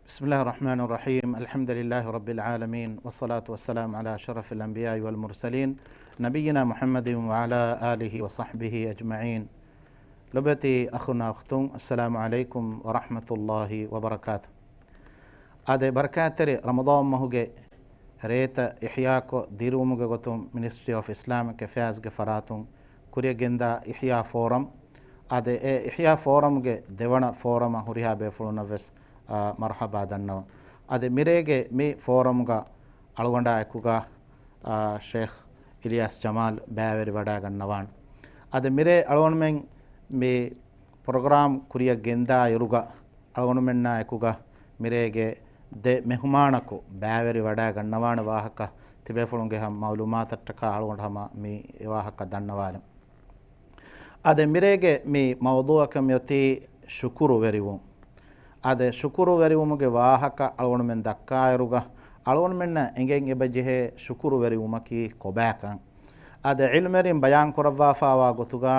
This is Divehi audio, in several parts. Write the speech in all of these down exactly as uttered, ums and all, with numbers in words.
بسم الله الرحمن الرحيم. الحمد لله رب العالمين، والصلاة والسلام على أشرف الأنبياء والمرسلين، نبينا محمد وعلى آله وصحبه أجمعين. ލޮބުވެތި އަޚުންނާ އުޚްތުން، އައްސަލާމު ޢަލައިކުމް ވަރަޙްމަތުﷲި ވަބަރަކާތު. އާދެ، ބަރަކާތްތެރި ރަމަޟާން މަހުގެ ރޭތައް އިޙްޔާކޮށް ދިރިއުޅުމުގެ ގޮތުން މިނިސްޓްރީ އޮފް އިސްލާމިކް އެފެއާޒްގެ ފަރާތުން ކުރިއަށް ގެންދާ އިޙްޔާ ފޯރަމް. އާދެ، އެ އިޙްޔާ ފޯރަމްގެ ދެވަނަ ފޯރަމަށް ހުރިހާ ބޭފުޅުންނަށް ވެސް، އާ، މަރުޙަބާ ދަންނަވަން. އާދެ، މިރޭގެ މި ފޯރަމްގަ އަޅުގަނޑާ އެކުގަ، އާ، ޝޭޚް އިލްޔާސް ޖަމާލް ބައިވެރިވަޑައިގަންނަވާނެ. އަދި މިރޭ އަޅުގަނޑުމެން މި ޕްރޮގްރާމް ކުރިއަށް ގެންދާ އިރުގަ، އަޅުގަނޑުމެންނާ އެކުގަ މިރޭގެ ދެ މެހުމާނަކު ބައިވެރިވަޑައިގަންނަވާނެ ވާހަކަ ތިބޭފުޅުންގެ ހަމަ މައުލޫމާތަށްޓަކާ އަޅުގަނޑު ހަމަ މި އެ ވާހަކަ ދަންނަވާލަން. އާދެ، މިރޭގެ މި މައުޟޫޢަކަށް މިއޮތީ ޝުކުރުވެރިވުން. އާދެ، ޝުކުރުވެރިވުމުގެ ވާހަކަ އަޅުގަނޑުމެން ދައްކާއިރުގަ، އަޅުގަނޑުމެންނަށް އެނގެން އެބަޖެހޭ ޝުކުރުވެރިވުމަކީ ކޮބާކަން. އާދެ، ޢިލްމުވެރިން ބަޔާން ކުރައްވާފާވާ ގޮތުގަ،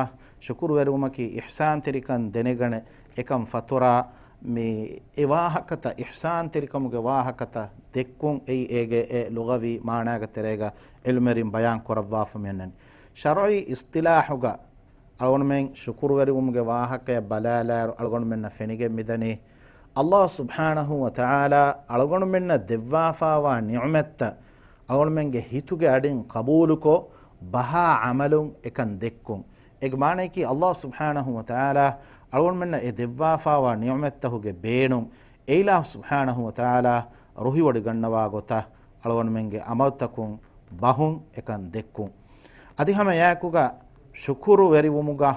ޝުކުރުވެރިވުމަކީ އިޙްސާންތެރިކަން ދެނެގަނެ، އެކަން ފަތުރާ، މި އެ ވާހަކަތައް، އިޙްސާންތެރިކަމުގެ ވާހަކަތައް ދެއްކުން އެއީ އޭގެ އެ ލުޣަވީ މާނާގެ ތެރޭގަ ޢިލްމުވެރިން ބަޔާން ކުރައްވާފަ މިއަންނަނީ. ޝަރުޢީ އިޞްޠިލާޙުގަ އަޅުގަނޑުމެން ޝުކުރުވެރިވުމުގެ ވާހަކަޔަށް ބަލާލާއިރު، އަޅުގަނޑުމެންނަށް ފެނިގެން މިދަނީ، ﷲ ސުބްޙާނަހޫ ވަތަޢާލާ އަޅުގަނޑުމެންނަށް ދެއްވާފާވާ ނިޢުމަތްތައް އަޅުގަނޑުމެންގެ ހިތުގެ އަޑިން ޤަބޫލުކޮށް، ބަހާ ޢަމަލުން އެކަން ދެއްކުން. އޭގެ މާނަޔަކީ، ﷲ ސުބްޙާނަހޫ ވަތަޢާލާ އަޅުގަނޑުމެންނަށް އެ ދެއްވާފާވާ ނިޢުމަތްތަކުގެ ބޭނުން، އެ އިލާހު ސުބްޙާނަހޫ ވަތަޢާލާ ރުހިވޮޑިގަންނަވާ ގޮތަށް އަޅުގަނޑުމެންގެ ޢަމަލުތަކުން ބަހުން އެކަން ދެއްކުން. އަދި ހަމަ އެއާއެކުގަ ޝުކުރުވެރިވުމުގަ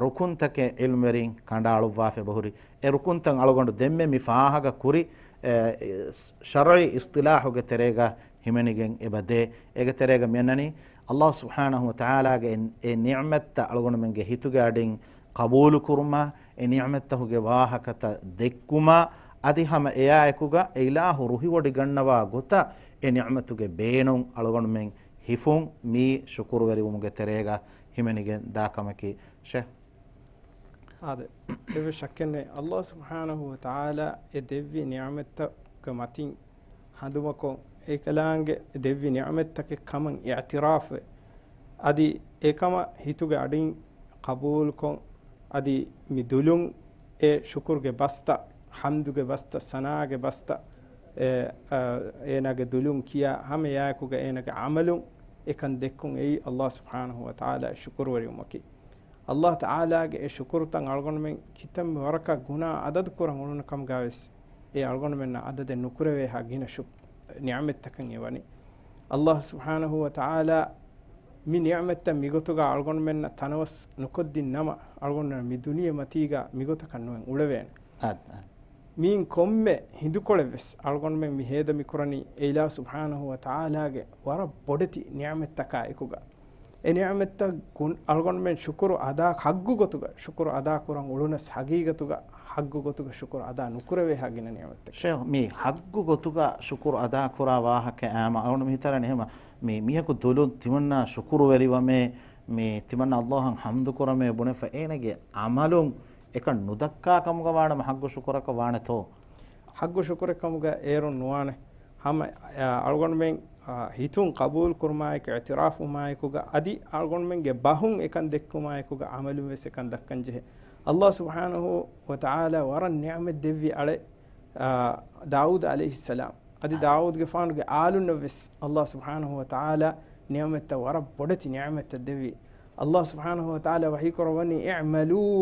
ރުކުންތަކެއް ޢިލްމުވެރިން ކަނޑައަޅުއްވާފަ އެބަހުރި. އެ ރުކުންތައް އަޅުގަނޑު ދެންމެ މި ފާހަގަ ކުރި، އެ، ޝަރުޢީ އިޞްޠިލާޙުގެ ތެރޭގަ ހިމެނިގެން އެބަ ދޭ. އޭގެ ތެރޭގަ މިއަންނަނީ، ﷲ ސުބްޙާނަހޫ ވަތަޢާލާގެ އެ، އެ ނިޢުމަތްތައް އަޅުގަނޑުމެންގެ ހިތުގެ އަޑިން ޤަބޫލުކުރުމާ، އެ ނިޢުމަތްތަކުގެ ވާހަކަތައް ދެއްކުމާ، އަދި ހަމަ އެއާއެކުގަ އެ އިލާހު ރުހިވޮޑިގަންނަވާ ގޮތަށް އެ ނިޢުމަތުގެ ބޭނުން އަޅުގަނޑުމެން ހިފުން މީ ޝުކުރުވެރިވުމުގެ ތެރޭގަ ހިމެނިގެން ދާ ކަމަކީ. ޝޭޚް. އާދެ، އެއްވެސް ޝައްކެއް ނެތް، ﷲ ސުބްޙާނަހޫ ވަތަޢާލާ އެ ދެއްވި ނިޢުމަތްތަކުގެ މަތިން ހަނދުމަކޮށް، އެކަލާނގެ ދެއްވި ނިޢުމަތްތަކެއް ކަމަށް އިޢްތިރާފުވެ، އަދި އެކަމަށް ހިތުގެ އަޑިން ޤަބޫލުކޮށް، އަދި މި ދުލުން އެ ޝުކުރުގެ ބަސްތައް، ޙަމްދުގެ ބަސްތައް، ސަނާގެ ބަސްތައް، އެ، އަ، އޭނާގެ ދުލުން ކިޔާ، ހަމަ އެއާއެކުގަ އޭނާގެ ޢަމަލުން އެކަން ދެއްކުން އެއީ ﷲ ސުބްޙާނަހޫ ވަތަޢާލާ ޝުކުރުވެރިވުމަކީ. ﷲ ތަޢާލާގެ އެ ޝުކުރުތައް އަޅުގަނޑުމެން ކިތަންމެ ވަރަކަށް ގުނާ އަދަދު ކުރަން އުޅުނު ކަމުގަ ވެސް، އެ އަޅުގަނޑުމެންނަށް އަދަދެއް ނުކުރެވޭހާ ގިނަ ޝު-، ނިޢުމަތްތަކެއް އެވަނީ. ﷲ ސުބްޙާނަހޫ ވަތަޢާލާ މި ނިޢުމަތްތައް މިގޮތުގަ އަޅުގަނޑުމެންނަށް ތަނަވަސް ނުކޮށްދިން ނަމަ، އަޅުގަނޑުމެން މި ދުނިޔެ މަތީގަ މިގޮތަކަށް ނުއެއް އުޅެވޭނެ. އާދެ، އާދެ. މިއިން ކޮންމެ ހިނދުކޮޅެއް ވެސް އަޅުގަނޑުމެން މި ހޭދަ މިކުރަނީ އެ އިލާހު ސުބްޙާނަހޫ ވަތަޢާލާގެ ވަރަށް ބޮޑެތި ނިޢުމަތްތަކާ އެކުގަ. އެ ނިޢުމަތްތައް ގުން-، އަޅުގަނޑުމެން ޝުކުރު އަދާ ޙައްޤު ގޮތުގަ، ޝުކުރު އަދާ ކުރަން އުޅުނަސް ޙަޤީޤަތުގަ ޙައްޤު ގޮތުގަ ޝުކުރު އަދާ ނުކުރެވޭހާ ގިނަ ނިޢުމަތްތަކެއް. ޝޭޚް، މި ޙައްޤު ގޮތުގަ ޝުކުރު އަދާ ކުރާ ވާހަކަ އާމަ އަޅުގަނޑު މި ހިތަށް އަރަނީ އެހެން މި މީހަކު ދުލުން ތިމަންނާ ޝުކުރުވެރިވަމޭ، މި ތިމަންނާ ﷲ އަށް ޙަމްދު ކުރަމޭ ބުނެފަ އޭނަގެ ޢަމަލުން އެކަން ނުދައްކާ ކަމުގަ ވާނަމަ ޙައްޤު ޝުކުރަކަށް ވާނެތޯ؟ ޙައްޤު ޝުކުރެއް ކަމުގަ އޭރުން ނުވާނެ. ހަމަ، އަ، އަޅުގަނޑުމެން، އަ، ހިތުން ޤަބޫލުކުރުމާއެކު، އިޢުތިރާފުވުމާއެކުގަ، އަދި އަޅުގަނޑުމެންގެ ބަހުން އެކަން ދެއްކުމާއެކުގަ ޢަމަލުން ވެސް އެކަން ދައްކަން ޖެހޭ. ﷲ ސުބްޙާނަހޫ ވަތަޢާލާ ވަރަށް ނިޢުމަތް ދެއްވި އަޅެއް، އަ، ދާއޫދު ޢަލައިހިއްސަލާމް. އަދި ދާއޫދުގެފާނުގެ އާލުންނަށް ވެސް ﷲ ސުބްޙާނަހޫ ވަތަޢާލާ ނިޢުމަތްތައް ވަރަށް ބޮޑެތި ނިޢުމަތްތައް ދެއްވި. ﷲ ސުބްޙާނަހޫ ވަތަޢާލާ ވަޙީކުރައްވަނީ، "اعملوا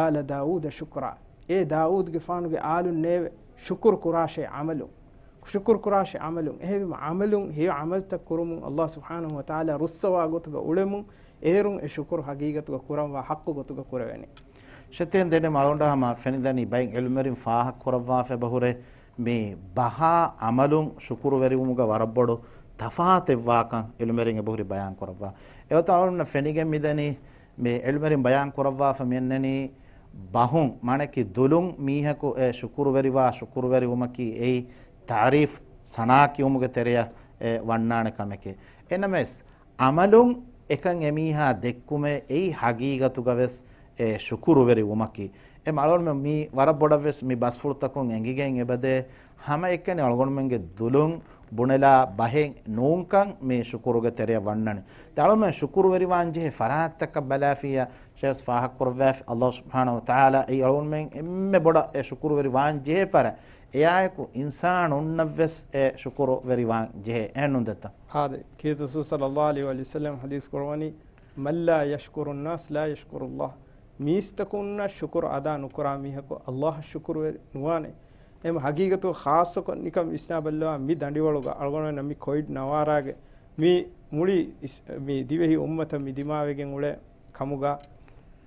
آل داود شكرا." އޭ ދާއޫދުގެފާނުގެ އާލުންނޭވެ! ޝުކުރު ކުރާށޭ ޢަމަލުން. ޝުކުރު ކުރާށޭ ޢަމަލުން. އެހެންވީމަ ޢަމަލުން ހެޔޮ ޢަމަލުތައް ކުރުމުން ﷲ ސުބްޙާނަހޫ ވަތަޢާލާ ރުއްސަވާ ގޮތުގަ އުޅެމުން އޭރުން އެ ޝުކުރު ޙަޤީޤަތުގަ ކުރަންވާ ޙައްޤު ގޮތުގަ ކުރެވޭނެ. ޝައްކެއް ނެތް އަޅުގަނޑަށް ހަމަ ފެނިދަނީ ބައެއް ޢިލްމުވެރިން ފާހަގަ ކުރައްވާފަ އެބަހުރޭ މި ބަހާ ޢަމަލުން ޝުކުރުވެރިވުމުގަ ވަރަށް ބޮޑު ތަފާތެއްވާކަން ޢިލްމުވެރިން އެބަހުރި ބަޔާން ކުރައްވާ. އެގޮތަށް އަޅުގަނޑަށް ފެނިގެން މިދަނީ މި ޢިލްމުވެރިން ބަޔާން ކުރައްވާފަ މިއަންނަނީ ބަހުން، މާނައަކީ ދުލުން މީހަކު އެ ޝުކުރުވެރިވާ، ޝުކުރުވެރިވުމަކީ އެއީ ތަޢުރީފް ސަނާ ކިޔުމުގެ ތެރެއަށް އެ ވަންނާނެ ކަމެކޭ. އެނަމެސް، ޢަމަލުން އެކަން އެމީހާ ދެއްކުމޭ އެއީ ޙަޤީޤަތުގަ ވެސް އެ ޝުކުރުވެރިވުމަކީ. އެ އަޅުގަނޑުމެން މީ ވަރަށް ބޮޑަށް ވެސް މި ބަސްފުޅުތަކުން އެނގިގެން އެބަދޭ، ހަމައެކަނި އަޅުގަނޑުމެންގެ ދުލުން ބުނެލާ ބަހެއް ނޫންކަން މި ޝުކުރުގެ ތެރެއަށް ވަންނަނީ. ދެން އަޅުގަނޑުމެން ޝުކުރުވެރިވާން ޖެހޭ ފަރާތްތަކަށް ބަލާފިއްޔާ، ޝޭޚް ފާހަގަކުރައްވާފި، އައްލާހު ސުބްޙާނަހު ވަތަޢާލާ އެއީ އަޅުގަނޑުމެން އެންމެ ބޮޑަށް އެ ޝުކުރުވެރިވާން ޖެހޭ ފަރާތް. އެއާއެކު އިންސާނުންނަށްވެސް އެ ޝުކުރުވެރިވާން ޖެހޭ. އެހެންނޫން ދެއްތަ؟ އާދެ، ކީރިތި ރަސޫލު ޞައްލައްލާހު ޢަލައިހި ވަސައްލަމަ ޙަދީޘް ކުރައްވަނީ، "من لا يشكر الناس لا يشكر الله." މީސްތަކުންނަށް ޝުކުރު އަދާ ނުކުރާ މީހަކު އައްލާހަށް ޝުކުރުވެރި ނުވާނެ. އެހެން ޙަޤީޤަތުގަ ޚާއްޞަކޮށް ނިކަން ވިސްނާ ބައްލަވާ، މި ދަނޑިވަޅުގަ އަޅުގަނޑުމެންނަށް މި ކޮވިޑް ނަވާރާގެ މި މުޅި އިސް-، މި ދިވެހި އުއްމަތަށް މި ދިމާވެގެން އުޅޭ ކަމުގަ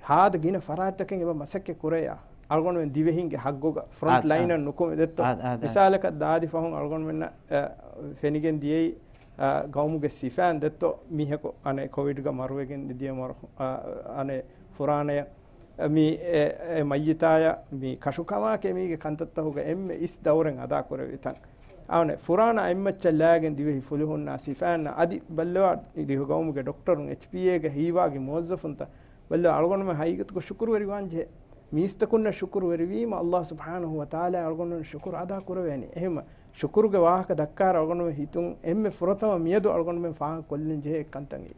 ހާދަ ގިނަ ފަރާތްތަކެއް އެބަ މަސައްކަތް ކުރެޔާ. އަޅުގަނޑުމެން ދިވެހިންގެ ހައްގުގަ ފްރޮންޓް އާ، އާ. ލައިނަށް ނުކުމެ ދެއްތޯ. އާ، އާ، އާ. މިސާލަކަށް ދާދި ފަހުން އަޅުގަނޑުމެންނަށް، އަ، ފެނިގެން ދިޔައީ، އަ، ގައުމުގެ ސިފައިން ދެއްތޯ މީހަކު އަނެއް ކޮވިޑްގަ މަރުވެގެން ދިޔަ މަރު-، އަ، އަނެއް ފުރާނަޔަށް. މި އެ، އެ މައްޔިތާޔަށް މި ކަށުކަމާކެ މީގެ ކަންތައްތަކުގަ އެންމެ އިސް ދައުރެއް އަދާ ކުރެވި ތަން. އަވަނެ ފުރާނަ އެއްމައްޗަށް ލާގެން ދިވެހި ފުލުހުންނާ ސިފައިންނާ އަދި ބައްލަވާ ދިހު ގައުމުގެ ޑޮކްޓަރުން، އެޗްޕީއޭގެ ހީވާގި މުވައްޒަފުންތައް ބައްލަވާ އަޅުގަނޑުމެން ހަގީގަތުގަ ޝުކުރުވެރިވާން ޖެހޭ. މީސްތަކުންނަށް ޝުކުރުވެރިވީމަ އައްލާހު ސުބްޙާނަހު ވަތަޢާލާ އަޅުގަނޑުމެން ޝުކުރު އަދާ ކުރެވޭނެ. އެހެންމަ ޝުކުރުގެ ވާހަކަ ދައްކާއިރު އަޅުގަނޑުމެން ހިތުން އެންމެ ފުރަތަމަ މިއަދު އަޅުގަނޑުމެން ފާހަގަ ކޮށްލަން ޖެހޭ ކަންތައް އެއީ.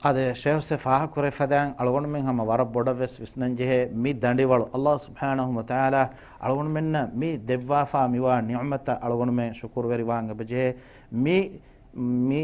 އާދެ، ޝޭޚް ހުސެން ފާހަގަކުރެއްވިފަދައިން އަޅުގަނޑުމެން ހަމަ ވަރަށް ބޮޑަށް ވެސް ވިސްނަން ޖެހޭ މި ދަނޑިވަޅު އައްލާހު ސުބްޙާނަހު ވަތަޢާލާ އަޅުގަނޑުމެންނަށް މި ދެއްވާފާ މިވާ ނިޢުމަތަށް އަޅުގަނޑުމެން ޝުކުރުވެރިވާން އެބަޖެހޭ. މި، މި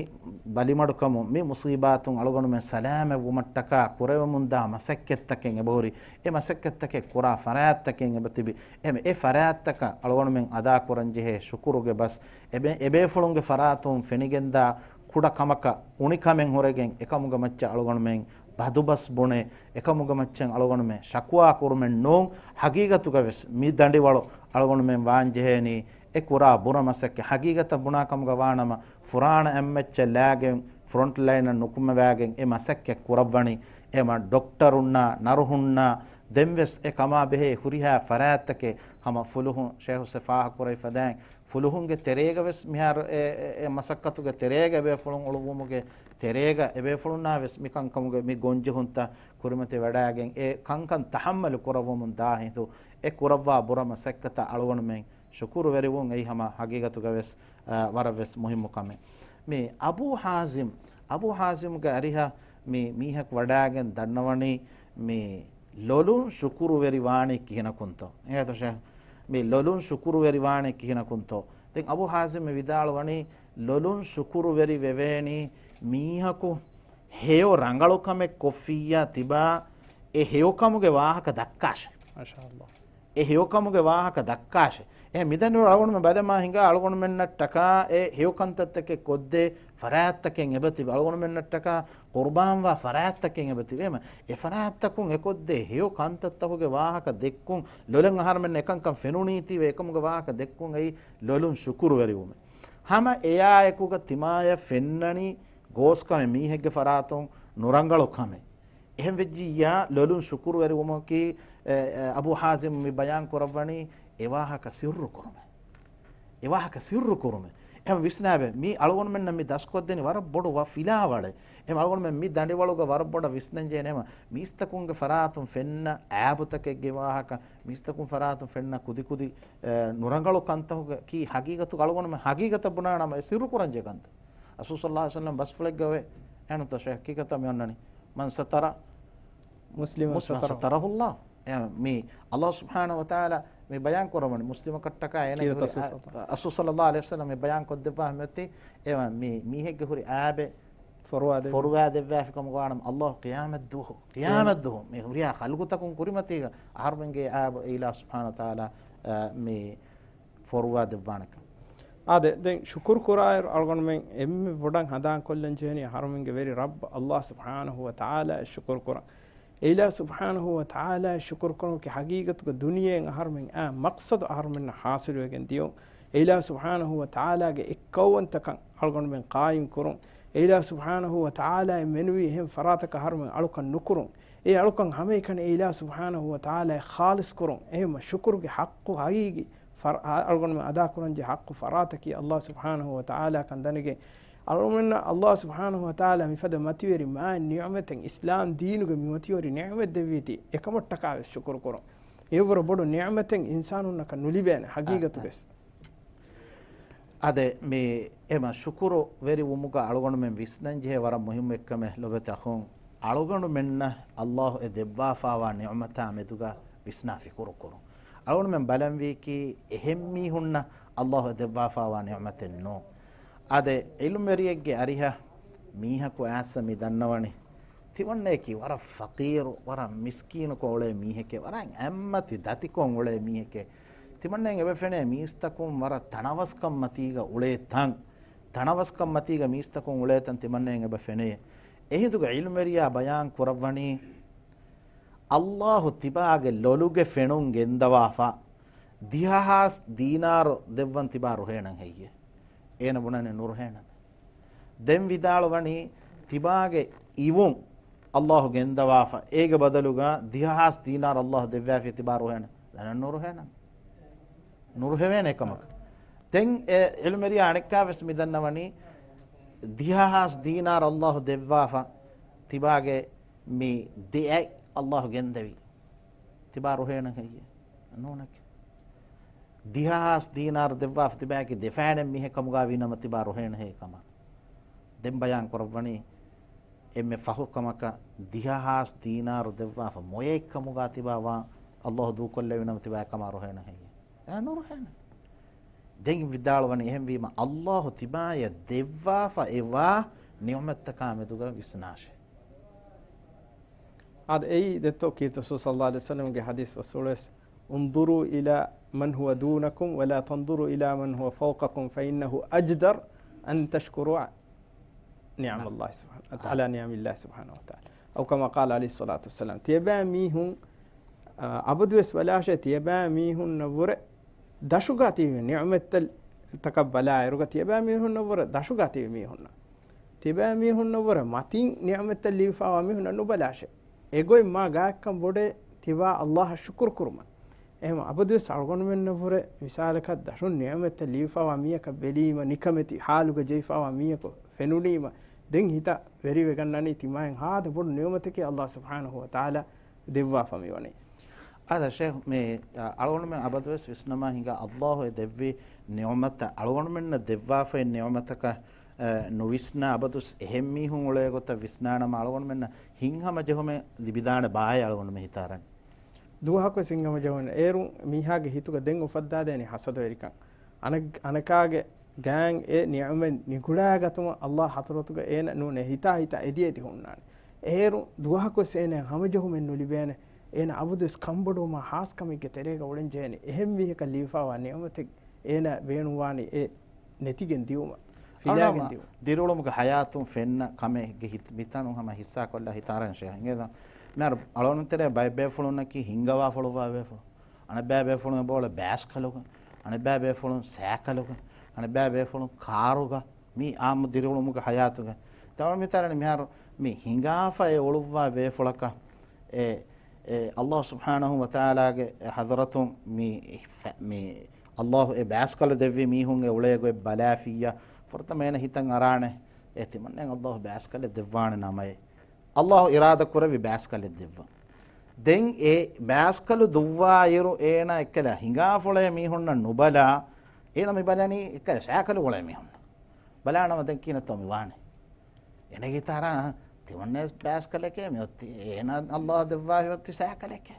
ބަލިމަޑުކަމުން، މި މުޞީބާތުން އަޅުގަނޑުމެން ސަލާމަތްވުމަށްޓަކާ ކުރެވެމުންދާ މަސައްކަތްތަކެއް އެބަހުރި. އެ މަސައްކަތްތަކެއް ކުރާ ފަރާތްތަކެއް އެބަތިބި. އެ، އެ ފަރާތްތަކަށް އަޅުގަނޑުމެން އަދާކުރަން ޖެހޭ ޝުކުރުގެ ބަސް. އެބޭ-، އެބޭފުޅުންގެ ފަރާތުން ފެނިގެންދާ ކުޑަ ކަމަކަށް އުނިކަމެއް ހުރެގެން އެކަމުގެ މައްޗަށް އަޅުގަނޑުމެން ބަދުބަސް ބުނެ، އެކަމުގެ މައްޗަށް އަޅުގަނޑުމެން ޝަކުވާ ކުރުމެއް ނޫން. ހަގީގަތުގަ ވެސް މި ދަނޑިވަޅު އަޅުގަނޑުމެން ވާން ޖެހޭނީ އެ ކުރާ ބުރަ މަސައްކަތް. ހަގީގަތަށް ބުނާ ކަމުގަ ވާނަމަ، ފުރާނަ އެއްމައްޗަށް ލާގެން ފްރޮންޓް ލައިނަށް ނުކުމެވާގެން އެ މަސައްކަތް ކުރައްވަނީ. އެ މަ-، ޑޮކްޓަރުންނާ، ނަރުހުންނާ، ދެން ވެސް އެ ކަމާ ބެހޭ ހުރިހާ ފަރާތްތަކެއް ހަމަ ފުލުހުން ޝޭޚް ހުސެން ފާހަގަކުރެއްވިފަދައިން ފުލުހުންގެ ތެރޭގަ ވެސް މިހާރު އެ، އެ، އެ މަސައްކަތުގެ ތެރޭގަ އެބޭފުޅުން އުޅުއްވުމުގެ ތެރޭގަ އެބޭފުޅުންނާ ވެސް މި ކަންކަމުގެ މި ގޮންޖެހުންތައް ކުރިމަތި ވަޑައިގެން އެ ކަންކަން ތަޙައްމަލު ކުރައްވަމުން ދާ ހިނދު އެ ކުރައްވާ ބުރަ މަސައްކަތަށް އަޅުގަނޑުމެން ޝުކުރުވެރިވުން އެއީ ހަމަ ހަގީގަތުގަ ވެސް، އަ، ވަރަށް ވެސް މުހިއްމު ކަމެއް. މި އަބޫ ހާޒިމް، އަބޫ ހާޒިމްގެ އަރިހަށް މި މީހަކު ވަޑައިގެން ދަންނަވަނީ މި ލޮލުން ޝުކުރުވެރިވާނީ ކިހިނަކުންތޯ؟ އެހެންތޯ ޝޭޚް؟ މި ލޮލުން ޝުކުރުވެރިވާނީ ކިހިނަކުންތޯ؟ ދެން އަބޫ ހާޒިމް މި ވިދާޅުވަނީ ލޮލުން ޝުކުރުވެރި ވެވޭނީ މީހަކު ހެޔޮ ރަނގަޅު ކަމެއް ކޮށްފިއްޔާ ތިބާ އެ ހެޔޮ ކަމުގެ ވާހަކަ ދައްކާށޭ. މާޝާﷲ. އެ ހެޔޮކަމުގެ ވާހަކަ ދައްކާށޭ. އެހެން މިދަނޑިވަޅު އަޅުގަނޑުމެން ބަލަމާ ހިނގާ އަޅުގަނޑުމެންނަށްޓަކާ އެ ހެޔޮ ކަންތައްތަކެއް ކޮށްދޭ ފަރާތްތަކެއް އެބަތިބި. އަޅުގަނޑުމެންނަށްޓަކާ ޤުރުބާންވާ ފަރާތްތަކެއް އެބަތިބި. އެހެމަ އެ ފަރާތްތަކުން އެކޮށްދޭ ހެޔޮ ކަންތައްތަކުގެ ވާހަކަ ދެއްކުން ލޮލަށް އަހަރުމެން އެކަންކަން ފެނުނީތީވެ އެކަމުގެ ވާހަކަ ދެއްކުން އެއީ ލޮލުން ޝުކުރުވެރިވުމެއް. ހަމަ އެޔާއެކުގަ ތިމާޔަށް ފެންނަނީ ގޯސްކަމެއް މީހެއްގެ ފަރާތުން ނުރަނގަޅު ކަމެއް. އެހެން ވެއްޖިއްޔާ ލޮލުން ޝުކުރުވެރިވުމަކީ، އެ، އެ، އަބޫ ހާޒިމް މި ބަޔާން ކުރައްވަނީ އެވާހަކަ ސިއްރު ކުރުމެއް. އެވާހަކަ ސިއްރު ކުރުމެއް. އެހެން ވިސްނާބެ، މީ އަޅުގަނޑުމެންނަށް މި ދަސްކޮށްދެނީ ވަރަށް ބޮޑު ވަ ފިލާވަޅެއް. އެހެން އަޅުގަނޑުމެން މި ދަނޑިވަޅުގަ ވަރަށް ބޮޑަށް ވިސްނަން ޖެހޭނެ ހަމަ މީސްތަކުންގެ ފަރާތުން ފެންނަ އައިބުތަކެއްގެ ވާހަކަ، މީސްތަކުން ފަރާތުން ފެންނަ ކުދިކުދި، އެ، ނުރަނގަޅު ކަންތަކުގެ ކީ ހަގީގަތުގަ އަޅުގަނޑުމެން ހަގީގަތަށް ބުނާނަމަ އެ ސިއްރު ކުރަން ޖެހޭ ކަންތައް. ރަސޫލު ޞައްލައްލާހު ޢަލައިހި ވަސައްލަމް ބަސްފުޅެއްގަ އޮވޭ. އެހެންތޯ ޝޭޚް؟ ހަގީގަތަށް މި އޮންނަނީ، "މަން ސަތަރަ މުސްލިމަން މުސްލިމަން ސަތަރަހު ސަތަރަހު ﷲ." އެ މި ﷲ ސުބްޙާނަހު ވަތަޢާލާ މި ބަޔާން ކުރައްވަނީ މުސްލިމަކަށްޓަކާ އޭނަ ކީރިތި ހުރި ރަސޫލު އާ، ޞައްލައްލާހު ރަސޫލު ޞައްލައްލާހު ޢަލައިހި ވަސައްލަމް މި ބަޔާން ކޮށްދެއްވާ މިއޮތީ އެ މި މީހެއްގެ ހުރި އާބެއް ފޮރުވާ ދެއްވާ. ފޮރުވާ ދެއްވާފި ކަމުގަ ވާނަމަ ﷲ ޤިޔާމަތްދުވަހު، ޤިޔާމަތްދުވަހު މި ހުރިހާ ޚަލްޤުތަކުން ކުރިމަތީގަ އަހަރުމެންގެ އާބު އެ އިލާހު ސުބްޙާނަހު ވަތަޢާލާ، އާ، މި ފޮރުވާ ދެއްވާނެކަން. އާދެ، ދެން ޝުކުރު ކުރާއިރު އަޅުގަނޑުމެން އެންމެ ބޮޑަށް ހަނދާން ކޮށްލަން ޖެހެނީ އަހަރުމެންގެ ވެރި ރައްބު ﷲ ސުބްޙާނަހު ވަތަޢާލާއަށް ޝުކުރު ކުރަން. އެ އިލާހު ސުބްޙާނަހު ވަތަޢާލާއަށް ޝުކުރު ކުރުމަކީ ހަގީގަތުގަ ދުނިޔެއިން އަހަރުމެން އާ މަޤްޞަދު އަހަރުމެންނަށް ޙާޞިލުވެގެން ދިޔުން. އެ އިލާހު ސުބްޙާނަހު ވަތަޢާލާގެ އެއްކައުވަންތަކަން އަޅުގަނޑުމެން ޤާއިމް ކުރުން. އެ އިލާހު ސުބްޙާނަހު ވަތަޢާލާއަށް މެނުވީ އެހެން ފަރާތަކަށް އަހަރުމެން އަޅުކަން ނުކުރުން. އެ އަޅުކަން ހަމައެކަނި އެ އިލާހު ސުބްޙާނަހު ވަތަޢާލާއަށް ޚާލިޞް ކުރުން. އެހެންމަ ޝުކުރުގެ ޙައްޤު ހަގީގީ ފަރ-، އަ-، އަޅުގަނޑުމެން އަދާކުރަންޖެހޭ ޙައްޤު ފަރާތަކީ ﷲ ސުބްޙާނަހު ވަތަޢާލާ ކަން ދަނެގެން، އަޅުމެންނަށް އަﷲ ސުބްޙާނަހޫ ވަތަޢާލާ މިފަދަ މަތިވެރި މާތް ނިޢުމަތެއް، އިސްލާމް ދީނުގެ މި މަތިވެރި ނިޢުމަތް ދެއްވީތީ، އެކަމަށްޓަކާވެސް ޝުކުރު ކުރުން. އެއަށްވުރެ ބޮޑު ނިޢުމަތެއް އިންސާނުންނަކަށް ނުލިބޭނެ ހަގީގަތުވެސް. އާދެ، މި އެމަ ޝުކުރު ވެރިވުމުގަ އަޅުގަނޑުމެން ވިސްނަންޖެހޭ ވަރަށް މުހިއްމު އެއްކަމެއް ލޮބެތި އަޚުން. އަޅުގަނޑުމެންނަށް އަﷲ އެ ދެއްވާފާވާ ނިޢުމަތާ މެދުގަ ވިސްނާ ފިކުރު ކުރުން. އަޅުގަނޑުމެން ބަލަންވީކީ އެހެން މީހުންނަށް އަﷲ އެ ދެއްވާފާވާ ނިޢުމަތެއް ނޫން. އާދެ، ޢިލްމުވެރިއެއްގެ އަރިހަށް މީހަކު އައިސް މި ދަންނަވަނީ، ތިމަންނަޔަކީ ވަރަށް ފަޤީރު، ވަރަށް މިސްކީނުކޮށް އުޅޭ މީހެކޭ، ވަރަށް އެއްމަތި ދަތިކޮށް އުޅޭ މީހެކޭ. ތިމަންނައަށް އެބަ ފެނޭ މީސްތަކުން ވަރަށް ތަނަވަސްކަން މަތީގަ އުޅޭ ތަން، ތަނަވަސްކަން މަތީގަ މީސްތަކުން އުޅޭ ތަން ތިމަންނައަށް އެބަ ފެނޭ. އެހިނދުގަ ޢިލްމުވެރިޔާ ބަޔާން ކުރައްވަނީ، އަﷲ ތިބާގެ ލޮލުގެ ފެނުން ގެންދަވާފަ، ދިހަހާސް ދީނާރު ދެއްވަން ތިބާ ރުހޭނަން ހެއްޔޭ؟ އޭނަ ބުނަނީ ނުރުހޭނަން. ދެން ވިދާޅުވަނީ، ތިބާގެ އިވުން އަﷲ ގެންދަވާފަ، އޭގެ ބަދަލުގަ ދިހަހާސް ދީނާރު އަﷲ ދެއްވާފި ތިބާ ރުހޭނަން. ދަންނަ ނުރުހޭނަން. ނުރުހެވޭނެ އެކަމަކަށް. ދެން އެ ޢިލްމުވެރިޔާ އަނެއްކާވެސް މި ދަންނަވަނީ، ދިހަހާސް ދީނާރު އަﷲ ދެއްވާފަ، ތިބާގެ މި ދެއަތް އަﷲ ގެންދެވީ. ތިބާ ރުހޭނަން ހެއްޔޭ؟ ނޫނެކެ. ދިހަހާސް ދީނާރު ދެއްވާފަ ތިބާގެ ދެފައިނެއް މީހެއް ކަމުގަ ވީނަމަ ތިބާ ރުހޭނެ ހޭ ކަމަށް. ދެން ބަޔާން ކުރައްވަނީ، އެންމެ ފަހު ކަމަކަށް ދިހަހާސް ދީނާރު ދެއްވާފަ މޮޔައެއް ކަމުގަ ތިބާ ވާ އަﷲ ދޫކޮށްލެވިނަމަ ތިބާ ކަމާ ރުހޭނެ ހެއްޔޭ؟ އެ ނުރުހޭނެ. ދެން ވިދާޅުވަނީ އެހެންވީމަ، އަﷲ ތިބާޔަށް ދެއްވާފަ އެވާ ނިޢުމަތްތަކާ މެދުގަ ވިސްނާށޭ. އާދެ، އެއީ ދެއްތޯ ކީރިތި ރަސޫލު ޞައްލައްލާހު ޢަލައިހި ވަސައްލަމްގެ ޙަދީޘް ވައްސުޅުވެސް، انظروا إلى من هو دونكم ولا تنظروا إلى من هو فوقكم فإنه أجدر أن تشكروا نعم الله سبحانه، على نعم الله سبحانه وتعالى. أو كما قال عليه الصلاة والسلام. ތިޔަބައިމީހުން، އާ، އަބަދުވެސް ބަލާށޭ، ތިޔަބައިމީހުންނަށްވުރެ ދަށުގަ ތިބި ނިޢުމަތްތައް ތަކަށް ބަލާއިރުގަ، ތިޔަބައިމީހުންނަށްވުރެ ދަށުގަ ތިބި މީހުންނަށް، ތިޔަބައިމީހުންނަށްވުރެ މަތިން ނިޢުމަތްތައް ލިބިފައިވާ މީހުންނަށް ނުބަލާށޭ. އެގޮތް މާ ގާތްކަން ބޮޑޭ ތިބާ އަﷲއަށް ޝުކުރު ކުރުމަށް. އެހެން އަބަދުވެސް އަޅުގަނޑުމެންނަށްވުރެ މިސާލަކަށް ދަށުން ނިޢުމަތްތައް ލިބިފައިވާ މީހަކަށް ބެލީމަ، ނިކަމެތި ޙާލުގަ ޖެހިފައިވާ މީހަކު ފެނުނީމަ، ދެން ހިތަށް ވެރިވެގަންނަނީ ތިމާއިން ހާދަ ބޮޑު ނިޢުމަތަކީ އަﷲ ސުބްޙާނަހޫ ވަތަޢާލާ ދެއްވާފަ މިވަނީ. އާދެ ޝޭޚް، މި، އަ، އަޅުގަނޑުމެން އަބަދުވެސް ވިސްނަމާ ހިނގާ އަﷲ އެ ދެއްވި ނިޢުމަތަށް، އަޅުގަނޑުމެންނަށް ދެއްވާފައި ނިޢުމަތަކަށް، އަ، ނުވިސްނާ އަބަދުސް އެހެން މީހުން އުޅޭ ގޮތަށް ވިސްނާނަމަ އަޅުގަނޑުމެންނަށް ހިތްހަމަޖެހުމެއް ލިބިދާނެ ބާއޭ އަޅުގަނޑުމެން ހިތާރަން. ދުވަހަކުވެސް ހިތްހަމަޖެހުން އޭރުން މީހާގެ ހިތުގަ ދެން އުފައްދާދޭނެ ހަސަދަވެރިކަން. އަނެއް-، އަނެކާގެ ގާތް އެ ނިޢުމަތް ނިގުޅާގަތުމަށް އަﷲ ޙަޟްރަތުގަ އޭނަ ނޫނޭ ހިތާ ހިތާ އެދިޔައިދި ހުންނާނެ. އޭރު ދުވަހަކުވެސް އޭނައަށް ހަމަޖެހުމެއް ނުލިބޭނެ. އޭނަ އަބަދުވެސް ކަންބޮޑުވުމާ ހާސްކަމެއްގެ ތެރޭގަ އުޅެންޖެހޭނެ. އެހެން މީހަކަށް ލިބިފައިވާ ނިޢުމަތެއް އޭނަ ބޭނުންވާނީ އެ ނެތިގެން ދިއުމަށް، ފިލާގެން އަޅުގަނޑު ދިއުމަށް. ދިރިއުޅުމުގެ ޙަޔާތުން ފެންނަ ކަމެއްގެ ހިތް-، މިތަނުން ހަމަ ހިއްސާކޮށްލާ ހިތާރަން ޝޭޚް. އިނގޭތަ؟ މިހާރު އަޅުގަނޑު ތެރޭ ބައެއް ބޭފުޅުންނަކީ ހިނގަވާފަ އުޅުއްވާ ބޭފުޅުން. އަނެއްބައި ބޭފުޅުން އެބައުޅޭ ބައިސްކަލުގަ، އަނެއްބައި ބޭފުޅުން ސައިކަލުގަ، އަނެއްބައި ބޭފުޅުން ކާރުގަ. މީ އާއްމު ދިރިއުޅުމުގެ ޙަޔާތުގަ. ތަމަ މިތާރަނި މިހާރު މި ހިނގާފަ އެ އުޅުއްވާ ބޭފުޅަކަށް އެ، އެ އަﷲ ސުބްޙާނަހޫ ވަތަޢާލާގެ ޙަޟްރަތުން މި ފެ-، މި އަﷲ އެ ބައިސްކަލު ދެއްވި މީހުން އެ އުޅޭ ގޮތް ބަލާފިއްޔާ، ފުރަތަމަ އޭނަ ހިތަށް އަރާނެ، އެ ތިމަންނައަށް އަﷲ ބައިސްކަލެއް ދެއްވާނެ ނަމައޭ. އަﷲ އިރާދަ ކުރެއްވި ބައިސްކަލެއް ދެއްވާ. ދެން އެ ބައިސްކަލު ދުއްވާއިރު އޭނަ އެއްކަލަ ހިނގާފަ އުޅޭ މީހުންނަށް ނުބަލާ، އޭނަ މި ބަލަނީ އެއްކަލަ ސައިކަލު އުޅޭ މީހުންނަށް. ބަލާނަމަ ދެން ކިހިނެއްތޯ މި ވާނެ؟ އޭނަގެ ހިތަށް އަރާ ތިމަންނަ ބައިސްކަލެކޭ މި އޮތީ، އޭނަ އަﷲ ދެއްވާފަ އޮތީ ސައިކަލެކޭ.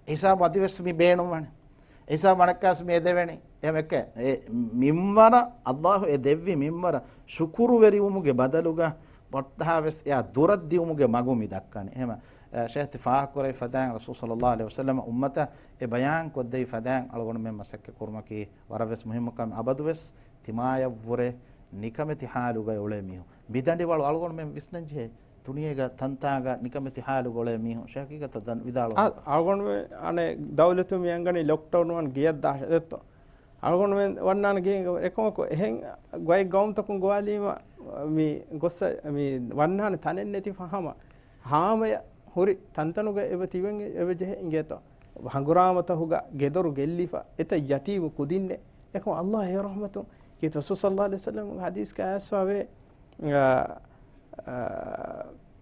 އެ ހިސާބު އަދިވެސް މި ބޭނުންވަނީ. އެ ހިސާބު އަނެއްކާވެސް މި އެދެވެނީ. އެހެމެކޭ، އެ މިންވަރަށް، އަﷲ އެ ދެއްވި މިންވަރަށް ޝުކުރުވެރިވުމުގެ ބަދަލުގަ ވައްޓަހާވެސް އެއާ ދުރަށް ދިއުމުގެ މަގު މި ދައްކަނީ. އެހެމަ، އެ، ޝޭޚް ތި ފާހަގަކުރެއްވި ފަދައިން ރަސޫލު ޞައްލައްލާހު ޢަލައިހި ވަސައްލަމަ އުއްމަތަށް އެ ބަޔާން ކޮށްދެއްވި ފަދައިން އަޅުގަނޑުމެން މަސައްކަތް ކުރުމަކީ ވަރަށްވެސް މުހިއްމު ކަމެއް. އަބަދުވެސް ތިމާޔަށްވުރެ ނިކަމެތި ޙާލުގައި އުޅޭ މީހުން. މިދަނޑިވަޅު އަޅުގަނޑުމެން ވިސްނަންޖެހޭ. ދުނިޔޭގަ ތަންތާގަ ނިކަމެތި ޙާލުގަ އުޅޭ މީހުން. ޝޭޚް ހަގީގަތަށް ދަން ވިދާޅުވާ. އަ-، އަޅުގަނޑުމެން އަނެއް ދައުލަތުން މި އަންގަނީ ލޮކްޑައުން ވަން ގެޔަށް ދާށޭ ދެއްތޯ. އަޅުގަނޑުމެން ވަންނާނެ ގެއިން އެކަމަކު އެހެން ގޮތް ގައުމުތަކުން ގޮވާލީމަ މި ގޮއްސަ މި ވަންނާނެ ތަނެއް ނެތިފަ ހަމަ ހާމަޔަށް ހުރި ތަންތަނުގަ އެބަ ތިބެން އެބަ ޖެހޭ އިނގޭތޯ. ހަނގުރާމަތަހުގަ ގެދޮރު ގެއްލިފަ އެތައް ޔަތީމު ކުދިންނެއް. އެކަމަ އަﷲ އެ ރަޙްމަތުން ކީރިތި ރަސޫލު ޞައްލައްލާހު ޢަލައިހި ވަސައްލަމް ޙަދީޘްގަ އައިސްފަވޭ. އާ، އާ،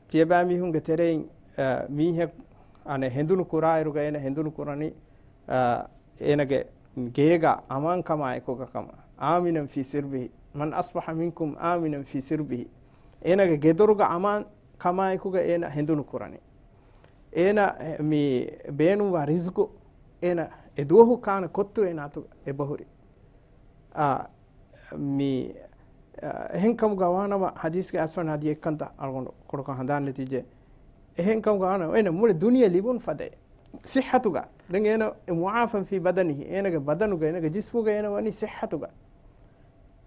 ތިޔަބައިމީހުންގެ ތެރެއިން، އާ، މީހެއް އަނެއް ހެނދުނު ކުރާއިރުގަ އޭނަ ހެނދުނު ކުރަނީ، އާ، އޭނަގެ ގޭގަ އަމާންކަމާއެކުގަ ކަމަށް. آمنا في سربه، من أصبح منكم آمنا في سربه. އޭނަގެ ގެދޮރުގަ އަމާން ކަމާއެކުގަ އޭނަ ހެނދުނު ކުރަނީ. އޭނަ މި ބޭނުންވާ ރިޒްޤު އޭނަ އެ ދުވަހު ކާނެ ކޮއްތު އޭނާތު އެބަހުރި. އާ، މި، އާ، އެހެންކަމުގަ ވާނަމަ ޙަދީޘްގެ އަސްވަން އަދި އެއްކަންތައް އަޅުގަނޑު ކުޑަކޮށް ހަނދާން ނެތިއްޖެ. އެހެންކަމުގަ ވާނަމަ އޭނަ މުޅި ދުނިޔެ ލިބުން ފަދައި ޞިއްޙަތުގަ. ދެން އޭނަ معافى في بدنه، އޭނަގެ ބަދަނުގަ، އޭނަގެ ޖިސްމުގަ އޭނަ ވަނީ ޞިއްޙަތުގަ.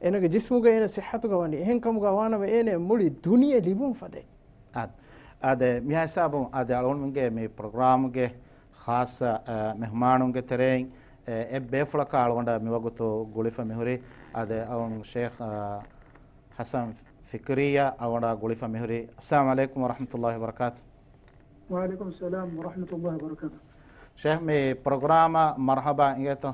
އޭނަގެ ޖިސްމުގަ އޭނަ ޞިއްޙަތުގަ ވަނީ. އެހެންކަމުގަ ވާނަމަ އޭނަ މުޅި ދުނިޔެ ލިބުން ފަދައި. އާދެ، އާދެ، މިހާ ހިސާބުން އާދެ، އަޅުގަނޑުމެންގެ މި ޕްރޮގްރާމުގެ ޚާއްޞަ، އަ، މެހުމާނުންގެ ތެރެއިން، އެ، އެއް ބޭފުޅަކާ އަޅުގަނޑަށް މިވަގުތު ގުޅިފަ މިހުރި. އާދެ، އަޅުގަނޑު ޝޭޚް، އަ، ޙަސަން ފިކްރީއަށް އަޅުގަނޑާ ގުޅިފަ މިހުރި. އައްސަލާމު ޢަލައިކުމް ވަރަޙްމަތުﷲި ވަބަރަކާތު. ވަޢަލައިކުމް އައްސަލާމް ވަރަޙްމަތުﷲި ވަބަރަކާތު. ޝޭޚް، މި ޕްރޮގްރާމަށް މަރްޙަބާ އިނގޭތޯ؟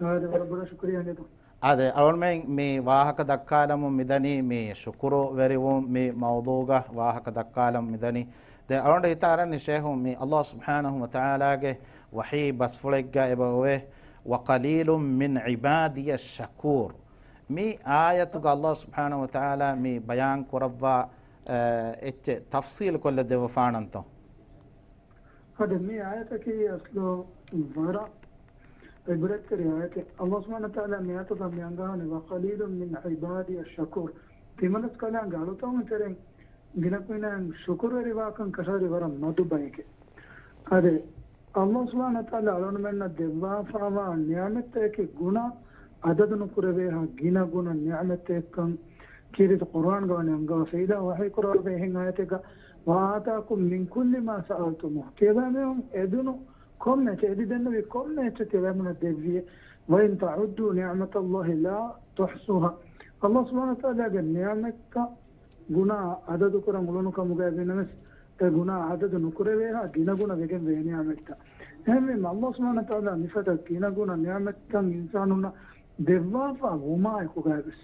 އާދެ، ވަރަށް ބޮޑަށް ޝުކުރިއްޔާ އިނގޭތޯ. އާދެ، އަޅުގަނޑުމެން މި ވާހަކަ ދައްކާލަމުން މިދަނީ، މި ޝުކުރުވެރިވުން މި މައުޟޫޢުގަ ވާހަކަ ދައްކާލަމުން މިދަނީ. ދެން އަޅުގަނޑަށް ހިތަށް އަރަނީ ޝޭޚު، މި ﷲ ސުބްޙާނަހޫ ވަތަޢާލާގެ ވަޙީ ބަސްފުޅެއްގަ އެބަ އޮވޭ، "وقليل من عبادي الشكور." މި އާޔަތުގަ ﷲ ސުބްޙާނަހޫ ވަތަޢާލާ މި ބަޔާން ކުރައްވާ، އެ، އެއްޗެއް ތަފްޞީލު ކޮށްލަ ދެއްވަފާނަންތޯ؟ އަދި މި އާޔަތަކީ އަސްލު ވަރަށް ޢިބްރަތްތެރި އާޔަތެއް. ﷲ ސުބްޙާނަހޫ ވަތަޢާލާ މި އާޔަތުގަ މި އަންގަވަނީ، "وقليل من عبادي الشكور." ތިމަނަސްކަލާނގެ އަޅުތަކުން ތެރެއިން ގިނަ ކުއިނާއަށް ޝުކުރުވެރިވާކަން ކަށަވަރި ވަރަށް މަދު ބައެކޭ. އަދި ﷲ ސުބްޙާނަހޫ ވަތަޢާލާ އަޅުގަނޑުމެންނަށް ދެއްވާފައިވާ ނިޢުމަތްތަކެއް ގުނަ އަދަދު ނުކުރެވޭހާ ގިނަ ގުނަ ނިޢުމަތްތަކެއްކަން ކީރިތި ޤުރުއާންގަ ވަނީ އަންގަވާފަ. އިލާހު ވަޙީ ކުރައްވާ އެހެން އާޔަތެއްގަ، "وآتاكم من كل ما سألتموه." ތިޔަބައިމީހުން އެދުނު ކޮންމެ އެއްޗެއް، އެދި ދެންނެވި ކޮންމެ އެއްޗެއް ތިޔަބައިމީހުންނަށް ދެއްވިއޭ. "وإن تعدوا نعمة الله لا تحصوها." ﷲ ސުބްޙާނަހޫ ވަތަޢާލާގެ ނިޢުމަތްތައް ގުނަ އަދަދު ކުރަން އުޅުނު ކަމުގައި ވީނަމަވެސް، އެ ގުނަ އަދަދު ނުކުރެވޭހާ ގިނަ ގުނަ ވެގެން ވޭ ނިޢުމަތްތައް. އެހެންވީމަ، ﷲ ސުބްޙާނަހޫ ވަތަޢާލާ މިފަދަ ގިނަ ގުނަ ނިޢުމަތްތައް އިންސާނުންނަށް ދެއްވާފަ ވުމާއެކުގައިވެސް،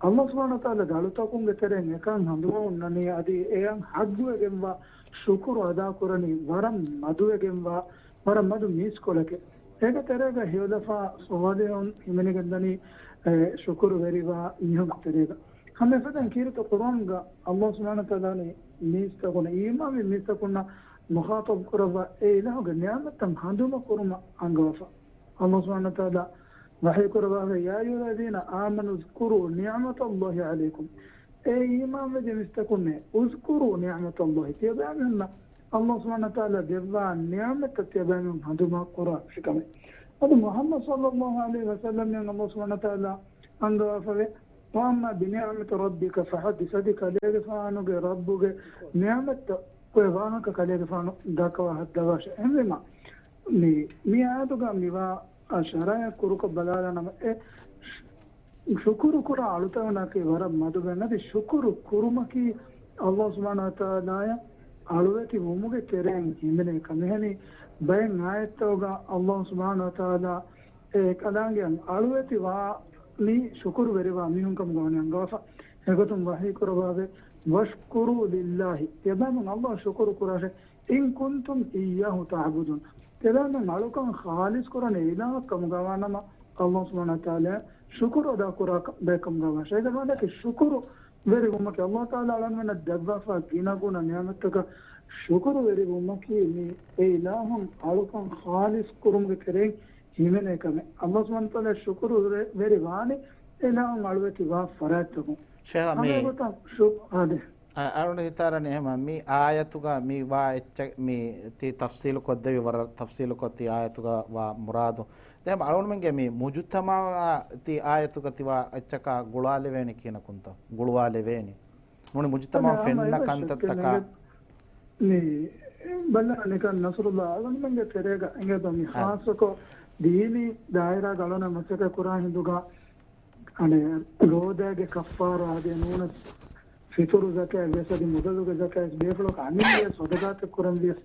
ﷲ ސުބްޙާނަހޫ ވަތަޢާލާ އަޅުތަކުންގެ ތެރެއިން އެކަން ހަނދުމަވުންނަނީ، އަދި އެއަށް ޙައްޤުވެގެންވާ ޝުކުރު އަދާކުރަނީ ވަރަށް މަދުވެގެންވާ، ވަރަށް މަދު މީސްކޮޅެކޭ. އޭގެ ތެރޭގަ ހެޔޮލަފާ ޞާލިޙުން ހިމެނިގެންދަނީ، އެ، ޝުކުރުވެރިވާ މީހުންގެ ތެރޭގަ. ހަމަ އެފަދައިން ކީރިތި ޤުރުއާންގަ ﷲ ސުބްޙާނަހޫ ވަތަޢާލާ ވަނީ މީސްތަކުން، އީމާންވި މީސްތަކުންނަށް މުޚާޠަބު ކުރައްވާ އެ އިލާހުގެ ނިޢުމަތްތައް ހަނދުމަ ކުރުމަށް އަންގަވާފަ. ﷲ ސުބްޙާނަހޫ ވަތަޢާލާ ވަޙީ ކުރައްވާފަ، "يا أيها الذين آمنوا اذكروا نعمة الله عليكم." އޭ އީމާންވެއްޖެ މީސްތަކުންނޭ، "اذكروا نعمة الله." ތިޔަބައިމީހުންނަށް ﷲ ސުބްޙާނަހޫ ވަތަޢާލާ ދެއްވާ ނިޢުމަތްތައް ތިޔަބައިމީހުން ހަނދުމަ ކުރާށޭ ކަމެއް. އަދި މުޙައްމަދު ޞައްލައްލާހު ޢަލައިހި ވަސައްލަމް އަށް ﷲ ސުބްޙާނަހޫ ވަތަޢާލާ އަންގަވާފަވޭ، "وأما بنعمة ربك فحدث." އަދި ކަލޭގެފާނުގެ ރައްބުގެ ނިޢުމަތްތައް އޮތް ވާހަކަ ކަލޭގެފާނު ދައްކަވާ ހައްދަވާށޭ. އެހެންވީމަ، މި، މި އާޔަތުގަ މިވާ ޝަރައި ކުރުކޮށް ބަލާލާނަމަ، އެ ޝު-، ޝުކުރު ކުރާ އަޅުތަކުންނަކީ ވަރަށް މަދު ބައެއް. އަދި ޝުކުރު ކުރުމަކީ ﷲ ސުބްޙާނަހޫ ވަތަޢާލާއަށް އަޅުވެތި ވުމުގެ ތެރެއިން ހިމެނޭ ކަމެއް. އެހެނީ ބައެއް އާޔަތްތަކުގަ ﷲ ސުބްޙާނަހޫ ވަތަޢާލާ އެކަލާނގެއަށް އަޅުވެތި ވާނީ ޝުކުރު ވެރިވާ މީހުން ކަމުގަ ވަނީ އަންގަވާފަ. އެގޮތުން ވަޙީ ކުރައްވާފަ، "واشكروا لله." ތިޔަބައިމީހުން ﷲ އަށް ޝުކުރު ކުރާށޭ. "إن كنتم إياه تعبدون." ތިޔަބައިމީހުން އަޅުކަން ޚާލިޞް ކުރަނީ އެ އިލާހަށް ކަމުގަ ވާނަމަ، ﷲ ސުބްޙާނަހޫ ވަތަޢާލާއަށް ޝުކުރު އަދާ ކުރާ ބައެއް ކަމުގަ ވާށޭ. އޭގެ މާނައަކީ ޝުކުރު ވެރި ވުމަކީ، ﷲ ތަޢާލާ އަޅަންމެންނަށް ދެއްވާފަ ގިނަ ގުނަ ނިޢުމަތްތަކަށް ޝުކުރު ވެރި ވުމަކީ، މި އެ އިލާހަށް އަޅުކަން ޚާލިޞް ކުރުމުގެ ތެރެއިން ހިމެނޭ ކަމެއް. ﷲ ސުބްޙާނަހޫ ވަތަޢާލާ ޝުކުރު ވެ-، ވެރި ވާނީ އެ އިލާހުން އަޅުވެތި ވާ ފަރާތްތަކުން. ޝޭޚް، ހަމަ މި އެގޮތަށް ޝު-، އާދެ. އަ-، އަޅުގަނޑު ހިތަށް އަރަނީ އެހެންވީމަ، މި އާޔަތުގަ މި ވާ އެއްޗެއް މި ތި ތަފްސީލު ކޮށްދެވި ވަރަށް ތަފްސީލު ކޮށް ތި އާޔަތުގަ ވާ މުރާދު. ދެން އަޅުގަނޑުމެންގެ މި މުޖުތަމަޢަށް ތި އާޔަތުގަ ތިވާ އެއްޗަކާ ގުޅާލެވޭނެ ކިހިނަކުންތޯ؟ ގުޅުވާލެވޭނެ. ނޫނީ މުޖުތަމަޢު އަދި ހަމަ ފެންނަ އެވެސް ކަންތައްތަކާ. މި ބަލާނެކަން ނަޞްރުﷲ އަޅުގަނޑުމެންގެ ތެރޭގަ އެނގޭތޯ މި އަ. ޚާއްޞަކޮށް ދީނީ ދާއިރާގަ އަޅުގަނޑު މަސައްކަތް ކުރާ ހިނދުގަ އަނެއް ރޯދާގެ ކައްފާރާ އަދި ނޫނަސް ފިޠުރު ޒަކާތް ވިޔަސް އަދި މުދަލުގެ ޒަކާތް ވިޔަސް ބޭފުޅަކު އަންނަން ވިޔަސް ޞަދަޤާތެއް ކުރަން ވިޔަސް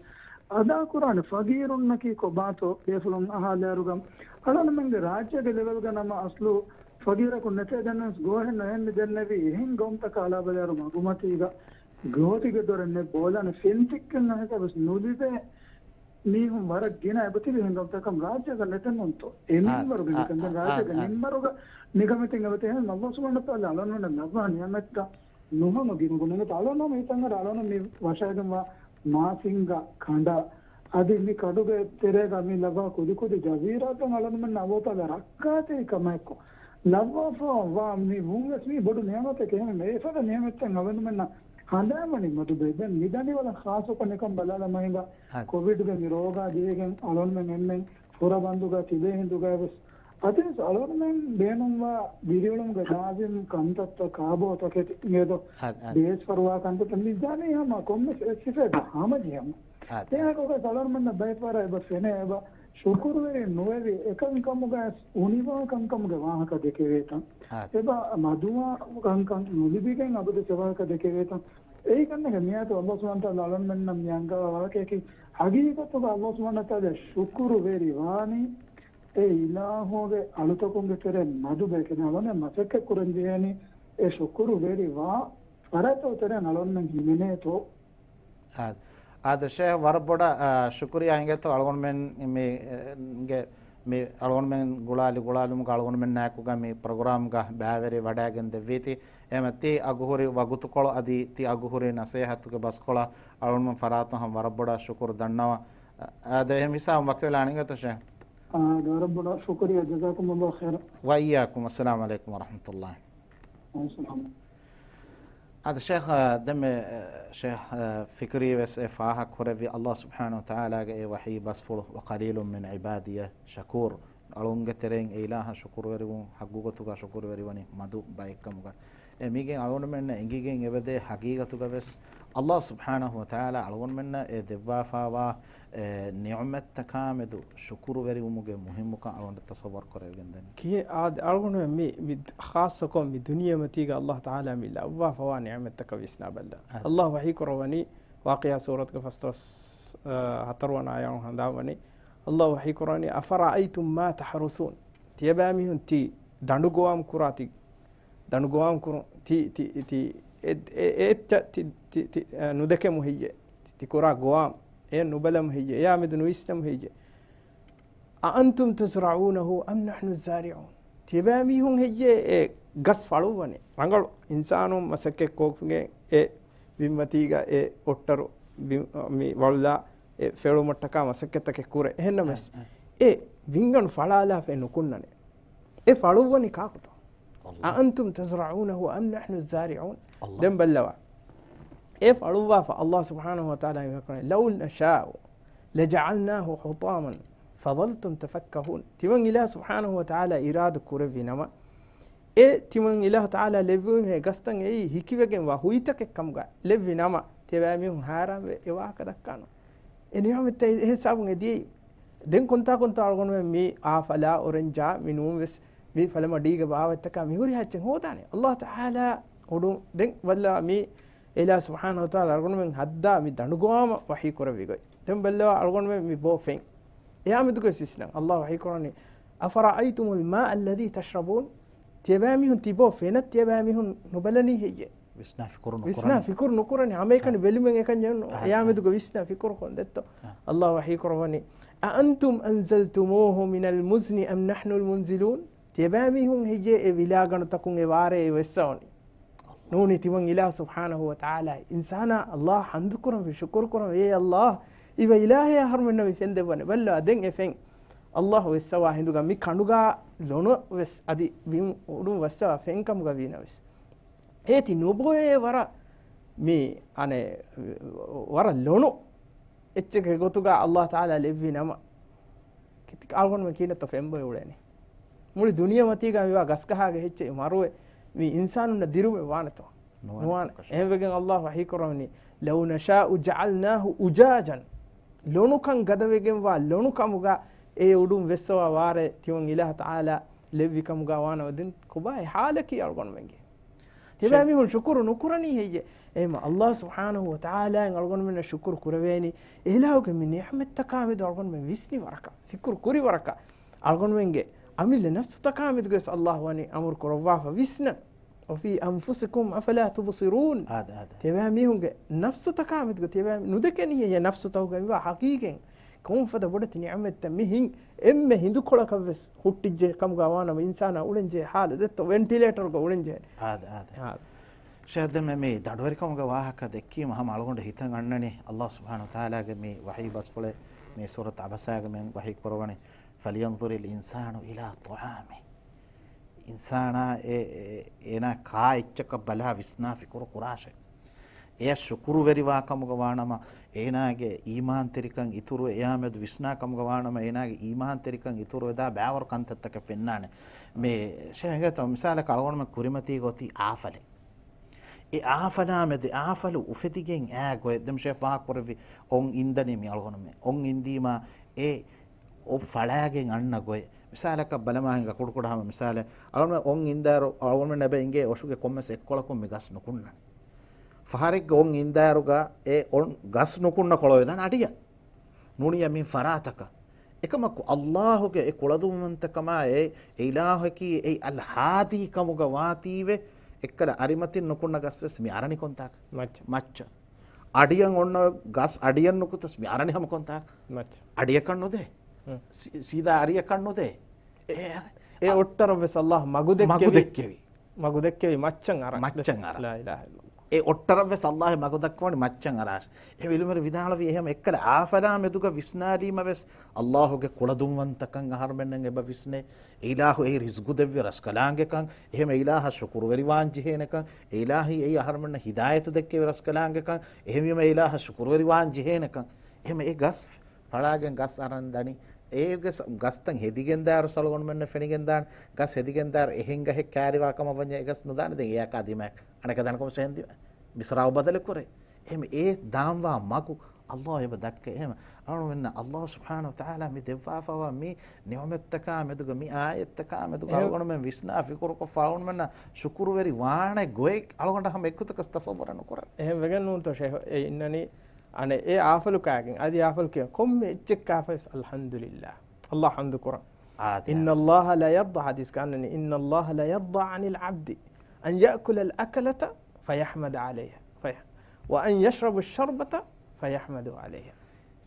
އަދާ ކުރާނެ ފަގީރުންނަކީ ކޮބާތޯ ބޭފުޅުން އަހާލާއިރުގަ އަޅުގަނޑުމެންގެ ރާއްޖޭގެ ލެވެލްގަ ނަމަ އަސްލު ފަގީރަކު ނެތޭ ދެންނަސް ގޯހެއް ނުހެންނި ދެންނެވި އެހެން ގައުމުތަކާ އަޅާބަލާއިރު މަގުމަތީގަ ގޯތިގެ ދޮރެއް ނެތް ބޯލާނެ ފެންތިއްކަން އަހަކަށް ވެސް ނުލިބޭ މީހުން ވަރަށް ގިނަ އެބަތިބި ހިނގަންތަކަށް ރާއްޖޭގަ ނެތެއްނޫންތޯ؟ އެ އާ، މިންވަރުގެ އާ، ނިކަން ދެން އާ، ރާއްޖޭގަ އާ. މިންވަރުގަ ނިކަމެތިން އެބަތި ހެން އައްލާހު ސުބްޙާނަހޫ ވަތަޢާލާ އަޅުންނަށް ލައްވާ ނިޢުމަތްތައް ނުހަނު ގިނަގުނަ އެނގޭތޯ؟ އަޅުންނަށް މިތަން އަޅުން މި ވަށައިގެންވާ މާސިންގަ ކަނޑަ އަދި މި ކަޑުގެ ތެރޭގަ މި ލައްވާ ކުދިކުދި ޖަޒީރާތައް އަޅުންމެން އައްލާހު ތަޢާލާ ރައްކާތެރި ކަމަށް އެއްކޮށް ލައްވާފަ ވާ މި ވުން ވެސް މީ ބޮޑު ނިޢުމަތެކޭ. އެހެން އެފަދަ ނިޢުމަތްތައް އަޅުންމެންނަށް ހަނދާންވަނީ މަދު ބައެއް. ދެން މިދަނީ ވަރަށް ޚާއްޞަކޮށް ނިކަން ބަލާލަ މަހިނގާ ކޮވިޑްގެ މި ރޯގާ ދިވެހިގެން އަޅުންމެން އެންމެން ފުރަބަންދުގަ ތިބޭ ހިނދުގައި ވެސް އަދިވެސް އަޅުންމެން ބޭނުންވާ ދިރިއުޅުމުގެ ލާޒިމް ކަންތައްތައް ކާބޯތަކެތި އިނގޭތޯ؟ އަދ، އަދ. ބޭސް ފަރުވާ ކަންތައްތައް މި ދަނީ ހަމަ ކޮންމެސް އެއް ސިފައެއް ހަމަޖެހުމަށް. އާދެ. އެހާކޮށް އަޅުންމެންނަށް ބައެއްފަހަރަށް އެބަ ފެނޭ އެބަ ޝުކުރުވެރި ނުވެވި އެކަންކަމުގައި އުނިވާ ކަންކަމުގެ ވާހަކަ ދެކެވޭތަން. އާދެ. އެބަ މަދުވާ ކަންކަން ނުލިބިގެން އަބަދު އެވާހަކަ ދެކެވޭތަން. އެއީ ކަންނޭނގެ މިއާތު އައްލާހު ސުބްޙާނަހޫ ވަތަޢާލާ އަޅުންމެންނަށް މި އަންގަވާ ވާހަކަޔަކީ ހަގީގަތުގަ އައްލާހު ސުބްޙާނަހޫ ވަތަޢާލާ ޝުކުރުވެރި ވާނީ އެ އިލާހުގެ އަޅުތަކުންގެ ތެރެއިން މަދު ބަޔަކަށް. އަޅުން މަސައްކަތް ކުރަން ޖެހޭނީ އެ ޝުކުރުވެރި ވާ ފަރާތްތައް ތެރެއިން އަޅުންމެން ހިމެނޭތޯ. އާދެ. އާދެ ޝޭހް، ވަރަށް ބޮޑަށް، އާ، ޝުކުރިއްޔާ އިނގޭތޯ އަޅުގަނޑުމެން މި، އެ، ގެ، މި އަޅުގަނޑުމެން ގުޅާލި، ގުޅާލުމުގަ އަޅުގަނޑުމެންނާއެކުގަ މި ޕްރޮގްރާމްގަ ބައިވެރި ވަޑައިގެން ދެއްވީތީ. އެހެންވެ ތި އަގުހުރި ވަގުތުކޮޅު އަދި ތި އަގުހުރި ނަސޭހަތުގެ ބަސްކޮޅަށް އަޅުގަނޑުމެން ފަރާތުން ހަމަ ވަރަށް ބޮޑަށް ޝުކުރު ދަންނަވަން. އާދެ، އެހެން ވިސާ ވަކިވެލާނެ އިނގޭތޯ ޝޭހް؟ އާދެ، ވަރަށް ބޮޑަށް ޝުކުރިއްޔާ. ޖަޒާކުމުﷲ ޚައިރަން. ވައިއްޔާކުމް. އައްސަލާމު ޢަލައިކުމް ވަރަޙްމަތުﷲ. ވަޢަލައިކުމުއްސަލާމް. އާދެ ޝޭޚް، ދެންމެ ޝޭޚް ފިކްރީ ވެސް އެ ފާހަގަ ކުރެއްވި، އައްލާހު ސުބްޙާނަހޫ ވަތަޢާލާގެ އެ ވަޙީ ބަސްފުޅު، "وقليل من عبادي الشكور." އަޅުންގެ ތެރެއިން އެ އިލާހަށް ޝުކުރުވެރިވުން ޙައްޤުގޮތުގަ ޝުކުރުވެރިވަނީ މަދު ބައެއްކަމުގަ. އެ މީގެން އަޅުގަނޑުމެންނަށް އެނގިގެން އެބަދޭ ޙަޤީޤަތުގަ ވެސް އައްލާހު ސުބްޙާނަހޫ ވަތަޢާލާ އަޅުގަނޑުމެންނަށް އެ ދެއްވާފާވާ އެ ނިޢުމަތްތަކާމެދު ޝުކުރުވެރިވުމުގެ މުހިއްމުކަން އަޅުގަނޑަށް ތަޞައްވަރު ކުރެވިގެން ދެން. ކިހިނެއް އާދެ، އަޅުގަނޑުމެން މި، މި ޚާއްޞަކޮށް މި ދުނިޔެމަތީގަ އައްލާހު ތަޢާލާ މި ލައްވާފަވާ ނިޢުމަތްތަކަށް ވިސްނާ ބައްލަ. އާދެ. އައްލާހު ވަޙީ ކުރައްވަނީ ވާޤިޢާ ސޫރަތުގެ ފަސްދޮޅަސް، އަ، ހަތަރުވަނަ އާޔަތުން ހަނދާންވަނީ. އައްލާހު ވަޙީ ކުރައްވަނީ، "أفرأيتم ما تحرثون." ތިޔަބައިމީހުން ތި ދަނޑު ގޮވާމް ކުރާ ތި ދަނޑު ގޮވާމް ކުރުން ތި، ތި، ތި، އެ، އެ، އެ އެއްޗަށް ތި، ތި، ތި، އަ، ނުދެކެމު ހެއްޔޭ؟ ތި ކުރާ ގޮވާމް އެ ނުބަލަމު ހެއްޔޭ؟ އެއާމެދު ނުވިސްނަމު ހެއްޔޭ؟ أأنتم تزرعونه أم نحن الزارعون؟ ތިޔަބައިމީހުން ހެއްޔޭ އެ ގަސް ފަޅުއްވަނީ؟ ރަނގަޅު އިންސާނުން މަސައްކަތް ކޮށްގެން އެ ބިންމަތީގަ އެ އޮއްޓަރު ބި-، މި ވަޅުލާ އެ ފެޅުމަށްޓަކާ މަސައްކަތްތަކެއް ކުރޭ. އެހެންނަމަވެސް އެ ބިންގަނޑު ފަޅާލާފައެއް ނުކުންނަނީ. އެ ފަޅުއްވަނީ ކާކުތޯ؟ އައަންތުމް ތަޒްރަޢޫނަހު އަމް ނަޙްނު އައްޒާރިޢޫން؟ ދެން ބައްލަވާ. އެ ފަޅުއްވާފަ އައްލާހު ސުބްޙާނަހު ވަތަޢާލާ މި ވަކިވަނީ، "ލައު ނަޝާއު ލަޖަޢަލްނާހު ޙުޠާމަން ފަޟަލްތުމް ތަފައްކަހޫން." ތިމަން އިލާހު ސުބްޙާނަހު ވަތަޢާލާ އިރާދަ ކުރެއްވި ނަމަ، އެ ތިމަން އިލާހު ތަޢާލާ ލެއްވުން ހޭ ގަސްތައް އެއީ ހިކިވެގެންވާ ހުއިތަކެއް ކަމުގަ ލެއްވި ނަމަ، ތިޔަބައިމީހުން ހައިރާންވެ އެ ވާހަކަ ދައްކާނު. އެ ނިޢުމަތްތައް އެ ހިސާބުން އެ ދިޔައީ. ދެން ކޮންތާކުންތޯ އަޅުގަނޑުމެން މި އާފަލާ އޮރެންޖާ މި ނޫން ވެސް މި ފަލަމަ ޑީގެ ބާވަތްތަކާ މި ހުރިހާ އެއްޗެއް ހޯދާނެ. އައްލާހު ތަޢާލާ އުޑުން ދެން ބައްލަވާ މި އިލާހު ސުބްޙާނަހު ވަތަޢާލާ އަޅުގަނޑުމެން ހައްދާ މި ދަނޑުގޮވާމަ ވަޙީ ކުރެއްވި ގޮތް. ދެން ބައްލަވާ އަޅުގަނޑުމެން މި ބޯ ފެން. އެއާމެދުގަ ވިސްނަން. އައްލާހު ވަޙީ ކުރަނީ، "أفرأيتم الماء الذي تشربون؟" ތިޔަބައިމީހުން ތި ބޯ ފެނަށް ތިޔަބައިމީހުން ނުބަލަނީ ހެއްޔޭ؟ ވިސްނާ ފިކުރު ނުކުރަނީ. ވިސްނާ ފިކުރު ނުކުރަނީ. ހަމައެކަނި އާ. ވެލިމެއް އެކަންޏެއް ނޫން. އާ، އެއާމެދުގަ ވިސްނާ ފިކުރު ކޮން ދެއްތޯ؟ އާ. އައްލާހު ވަޙީ ކުރައްވަނީ، "أأنتم أنزلتموه من المزن أم نحن المنزلون؟" ތިޔަބައިމީހުން ހެއްޔޭ އެ ވިލާގަނޑުތަކުން އެ ވާރޭ އެ ވެއްސަވަނީ؟ ނޫނީ ތިމަން އިލާހު ސުބްޙާނަހު ވަތަޢާލާ އިންސާނާ އައްލާހަށް ހަމްދުކުރަންވީ، ޝުކުރު ކުރަންވީ، އޭ އައްލާހް، އިވަ އިލާހޭ އަހަރުމެންނަށް މި ފެންދެއްވަނީ. ބައްލަވާ ދެން އެ ފެން އައްލާހު ވެއްސަވާ ހިނދުގަ މި ކަނޑުގަ ލޮނު ވެސް އަދި ބިން އުޑުން ވައްސަވާ ފެން ކަމުގަ ވީނަމަވެސް. އޭތި ނުބޮއޭ ވަރަށް މި އަނެއް ވަރަށް ލޮނު އެއްޗެއްގެ ގޮތުގަ އައްލާހު ތަޢާލާ ލެއްވި ނަމަ، ކިތި އަޅުގަނޑުމެން ކިހިނެއްތޯ ފެންބޮއެ އުޅޭނީ؟ މުޅި ދުނިޔެމަތީގަ މިވާ ގަސްގަހާގެ ހެއްޗެއް މަރުވެ މި އިންސާނުންނަށް ދިރުމެއް ވާނެތޯ؟ ނުވާނެ. ނުވާނެ. އެހެންވެގެން އައްލާހު ވަޙީކުރައްވަނީ، "لَوْ نَشَاءُ جَعَلْنَاهُ أُجَاجًا." ލޮނުކަން ގަދަވެގެންވާ ލޮނުކަމުގަ އެ އުޑުން ވެއްސަވާ ވާރޭ ތިމަން އިލާހު ތަޢާލާ ލެއްވި ކަމުގަ ވާނަމަ ދެން ކޮބާ އެ ޙާލަކީ އަޅުގަނޑުމެންގެ؟ ތިބާމީހުން ޝުކުރު ނުކުރަނީ ހެއްޔޭ؟ އެހެމަ އައްލާހު ސުބްޙާނަހު ވަތަޢާލާއަށް އަޅުގަނޑުމެންނަށް ޝުކުރު ކުރެވޭނީ، އެ އިލާހުގެ މި ނިޢުމަތްތަކާމެދު އަޅުގަނޑުމެން ވިސްނި ވަރަކަށް، ފިކުރު ކުރި ވަރަކަށް. އަޅުގަނޑުމެންގެ އަމިއްލަ ނަފްސުތަކާމެދުގަސް އައްލާހު ވަނީ އަމުރު ކުރައްވާފަ ވިސްނަން. وفي أنفسكم أفلا تبصرون. އާދެ، އާދެ. ތިޔަބައިމީހުންގެ ނަފްސުތަކާމެދުގަ ތިޔަބައި ނުދެކެނީ އެ ނަފްސުތަކުގަ މިވާ ހަގީގަތް ކޮންފަދަ ބޮޑެތި ނިޢުމަތްތައް މި ހިން އެންމެ ހިނދުކޮޅަކަށްވެސް ހުއްޓިއްޖެ ކަމުގަ ވާނަމަ އިންސާނާ އުޅެންޖެހޭ ހާލު ދެއްތޯ ވެންޓިލޭޓަރުގަ އުޅެންޖެހޭ. އާދެ، އާދެ. އާދެ. ޝޭޚް ދެންމެ މި ދަނޑުވެރިކަމުގެ ވާހަކަ ދެއްކީމަ ހަމަ އަޅުގަނޑު ހިތަށް އަންނަނީ އައްލާހު ސުބްޙާނަހު ވަތަޢާލާގެ މި ވަޙީ ބަސްފުޅެއް މި ސޫރަތު ޢަބަސާގެ މި ވަޙީ ކުރައްވަނީ فلينظر الإنسان إلى طعامه. އިންސާނާ އެ، އެ، އޭނާ ކާ އެއްޗަކަށް ބަލާ ވިސްނާ ފިކުރު ކުރާށޭ. އެޔަށް ޝުކުރުވެރިވާ ކަމުގަ ވާނަމަ، އޭނާގެ އީމާންތެރިކަން އިތުރު އެޔާމެދު ވިސްނާ ކަމުގަ ވާނަމަ، އޭނާގެ އީމާންތެރިކަން އިތުރުވެދާ ބައިވަރު ކަންތައްތަކެއް ފެންނާނެ. މި ޝޭޚް އިނގޭތޯ މިސާލަކަށް އަޅުގަނޑުމެން ކުރިމަތީގަ އޮތީ އާފަލެއް. އެ އާފަލާމެދު އާފަލު އުފެދިގެން އާ ގޮތް ދެން ޝޭޚް ފާހަގަކުރެއްވި އޮން އިންދަނީ މި އަޅުގަނޑުމެން. އޮން އިންދީމާ އެ އޮށް ފަޅާގެން އަންނަ ގޮތް. މިސާލަކަށް ބަލަމާ ހިނގާ ކުޑަކުޑަ ހަމަ މިސާލެއް. އަޅުގަނޑުމެން އޮން އިންދާއިރު އަޅުގަނޑުމެން އެބަ އިނގޭ އޮށުގެ ކޮންމެސް އެއްކޮޅަކުން މި ގަސް ނުކުންނަން. ފަހަރެއްގެ އޮން އިންދާއިރުގަ އެ އޮން ގަސް ނުކުންނަ ކޮޅު ވެދާނެ އަޑިއަށް. ނޫނިއްޔާ މި ފަރާތަކަށް. އެކަމަކު އައްލާހުގެ އެ ކުޅަދުންވަންތަކަމާ އެ، އެ އިލާހަކީ އެ އަލް ހާދީ ކަމުގަ ވާތީވެ، އެއްކަލަ އަރިމަތިން ނުކުންނަ ގަސްވެސް މި އަރަނި ކޮންތާކަށް؟ މައްޗަށް. މައްޗަށް. އަޑިއަށް އޮންނަ ގަސް އަޑިއަށް ނުކުތަސް މި އަރަނި ހަމަ ކޮންތާކަށް؟ މައްޗަށް. އަޑިއަކަށް ނުދޭ. ހުން. ސީ-، ސީދާ އަރިއަކަށް ނުދޭ. އެ، އެ އޮއްޓަރަށްވެސް އައްލާހު މަގު މަގު ދެއްކެވި. ދެއްކެވި. މަގު ދެއްކެވި މައްޗަށް އަރާ. މައްޗަށް އަރާ. ލާ އިލާހަ އިއްލައްލާހު. އެ އޮއްޓަރަށްވެސް އައްލާހު މަގު ދައްކަވަނީ މައްޗަށް އަރާށޭ. އެހެން އިލްމުވެރިން ވިދާޅުވީ އެހެން އެއްކަލަ އާފަލާ މެދުގަ ވިސްނާލީމަވެސް އައްލާހުގެ ކުޅަދުންވަންތަކަން އަހަރުމެންނަށް އެބަ ވިސްނޭ. އެ އިލާހު އެއީ ރިޒްގު ދެއްވި ރަސްކަލާނގެކަން، އެހެން އެ އިލާހަށް ޝުކުރުވެރިވާން ޖެހޭނެކަން، އެ އިލާހީ އެއީ އަހަރުމެންނަށް ހިދާޔަތު ދެއްކެވި ރަސްކަލާނގެކަން، އެހެންވީމަ އެ އިލާހަށް ޝުކުރުވެރިވާން ޖެހޭނެކަން. އެހެން އެ ގަސް ފަޅާގެން ގަސް އަރަން ދަނީ. އޭގެ ސަ-، ގަސްތައް ހެދިގެން ދާއިރު އަޅުގަނޑުމެންނަށް ފެނިގެން ދާން، ގަސް ހެދިގެން ދާއިރު އެހެން ގަހެއް ކާރިވާ ކަމަށް ވަންޏާ އެ ގަސް ނުދާނެ. ދެން އެޔަކާ ދިމާ އަނެކަ ދާން ކޮމެސް ހެންދިވާ މިސްރާބު ބަދަލު ކުރޭ. އެހެން އެ ދާންވާ މަގު އައްލާހު އެބަ ދައްކައި. އެހެން އަޅުގަނޑުމެންނަށް އައްލާހު ސުބްޙާނަހު ވަތަޢާލާ މި ދެއްވާފަވާ މި ނިޢުމަތްތަކާ މެދުގަ، މި އާޔަތްތަކާ މެދުގަ އެހެން އަޅުގަނޑުމެން ވިސްނާ ފިކުރުކޮށްފަ އަޅުގަނޑުމެންނަށް ޝުކުރުވެރި ވާނެ ގޮތް އަޅުގަނޑަށް ހަމަ އެއްގޮތަކަސް ތަޞައްވަރެއް ނުކުރޭ. އެހެން ވެގެން ނޫންތޯ ޝޭޚް އެ އިންނަނީ. އަނެއް އެ އާފަލު ކާގެން އަދި އާފަލު ކިޔަން ކޮންމެ އެއްޗެއް ކާފަވެސް އަލްޙަމްދުލިއްލާ. އައްލާހަށް ޙަމްދު ކުރަން. އާދެ. إن الله ليرضى، ޙަދީޘްގަ އަންނަނީ، إن الله ليرضى عن العبد أن يأكل الأكلة فيحمد عليها، فيح-، وأن يشرب الشربة فيحمد عليها.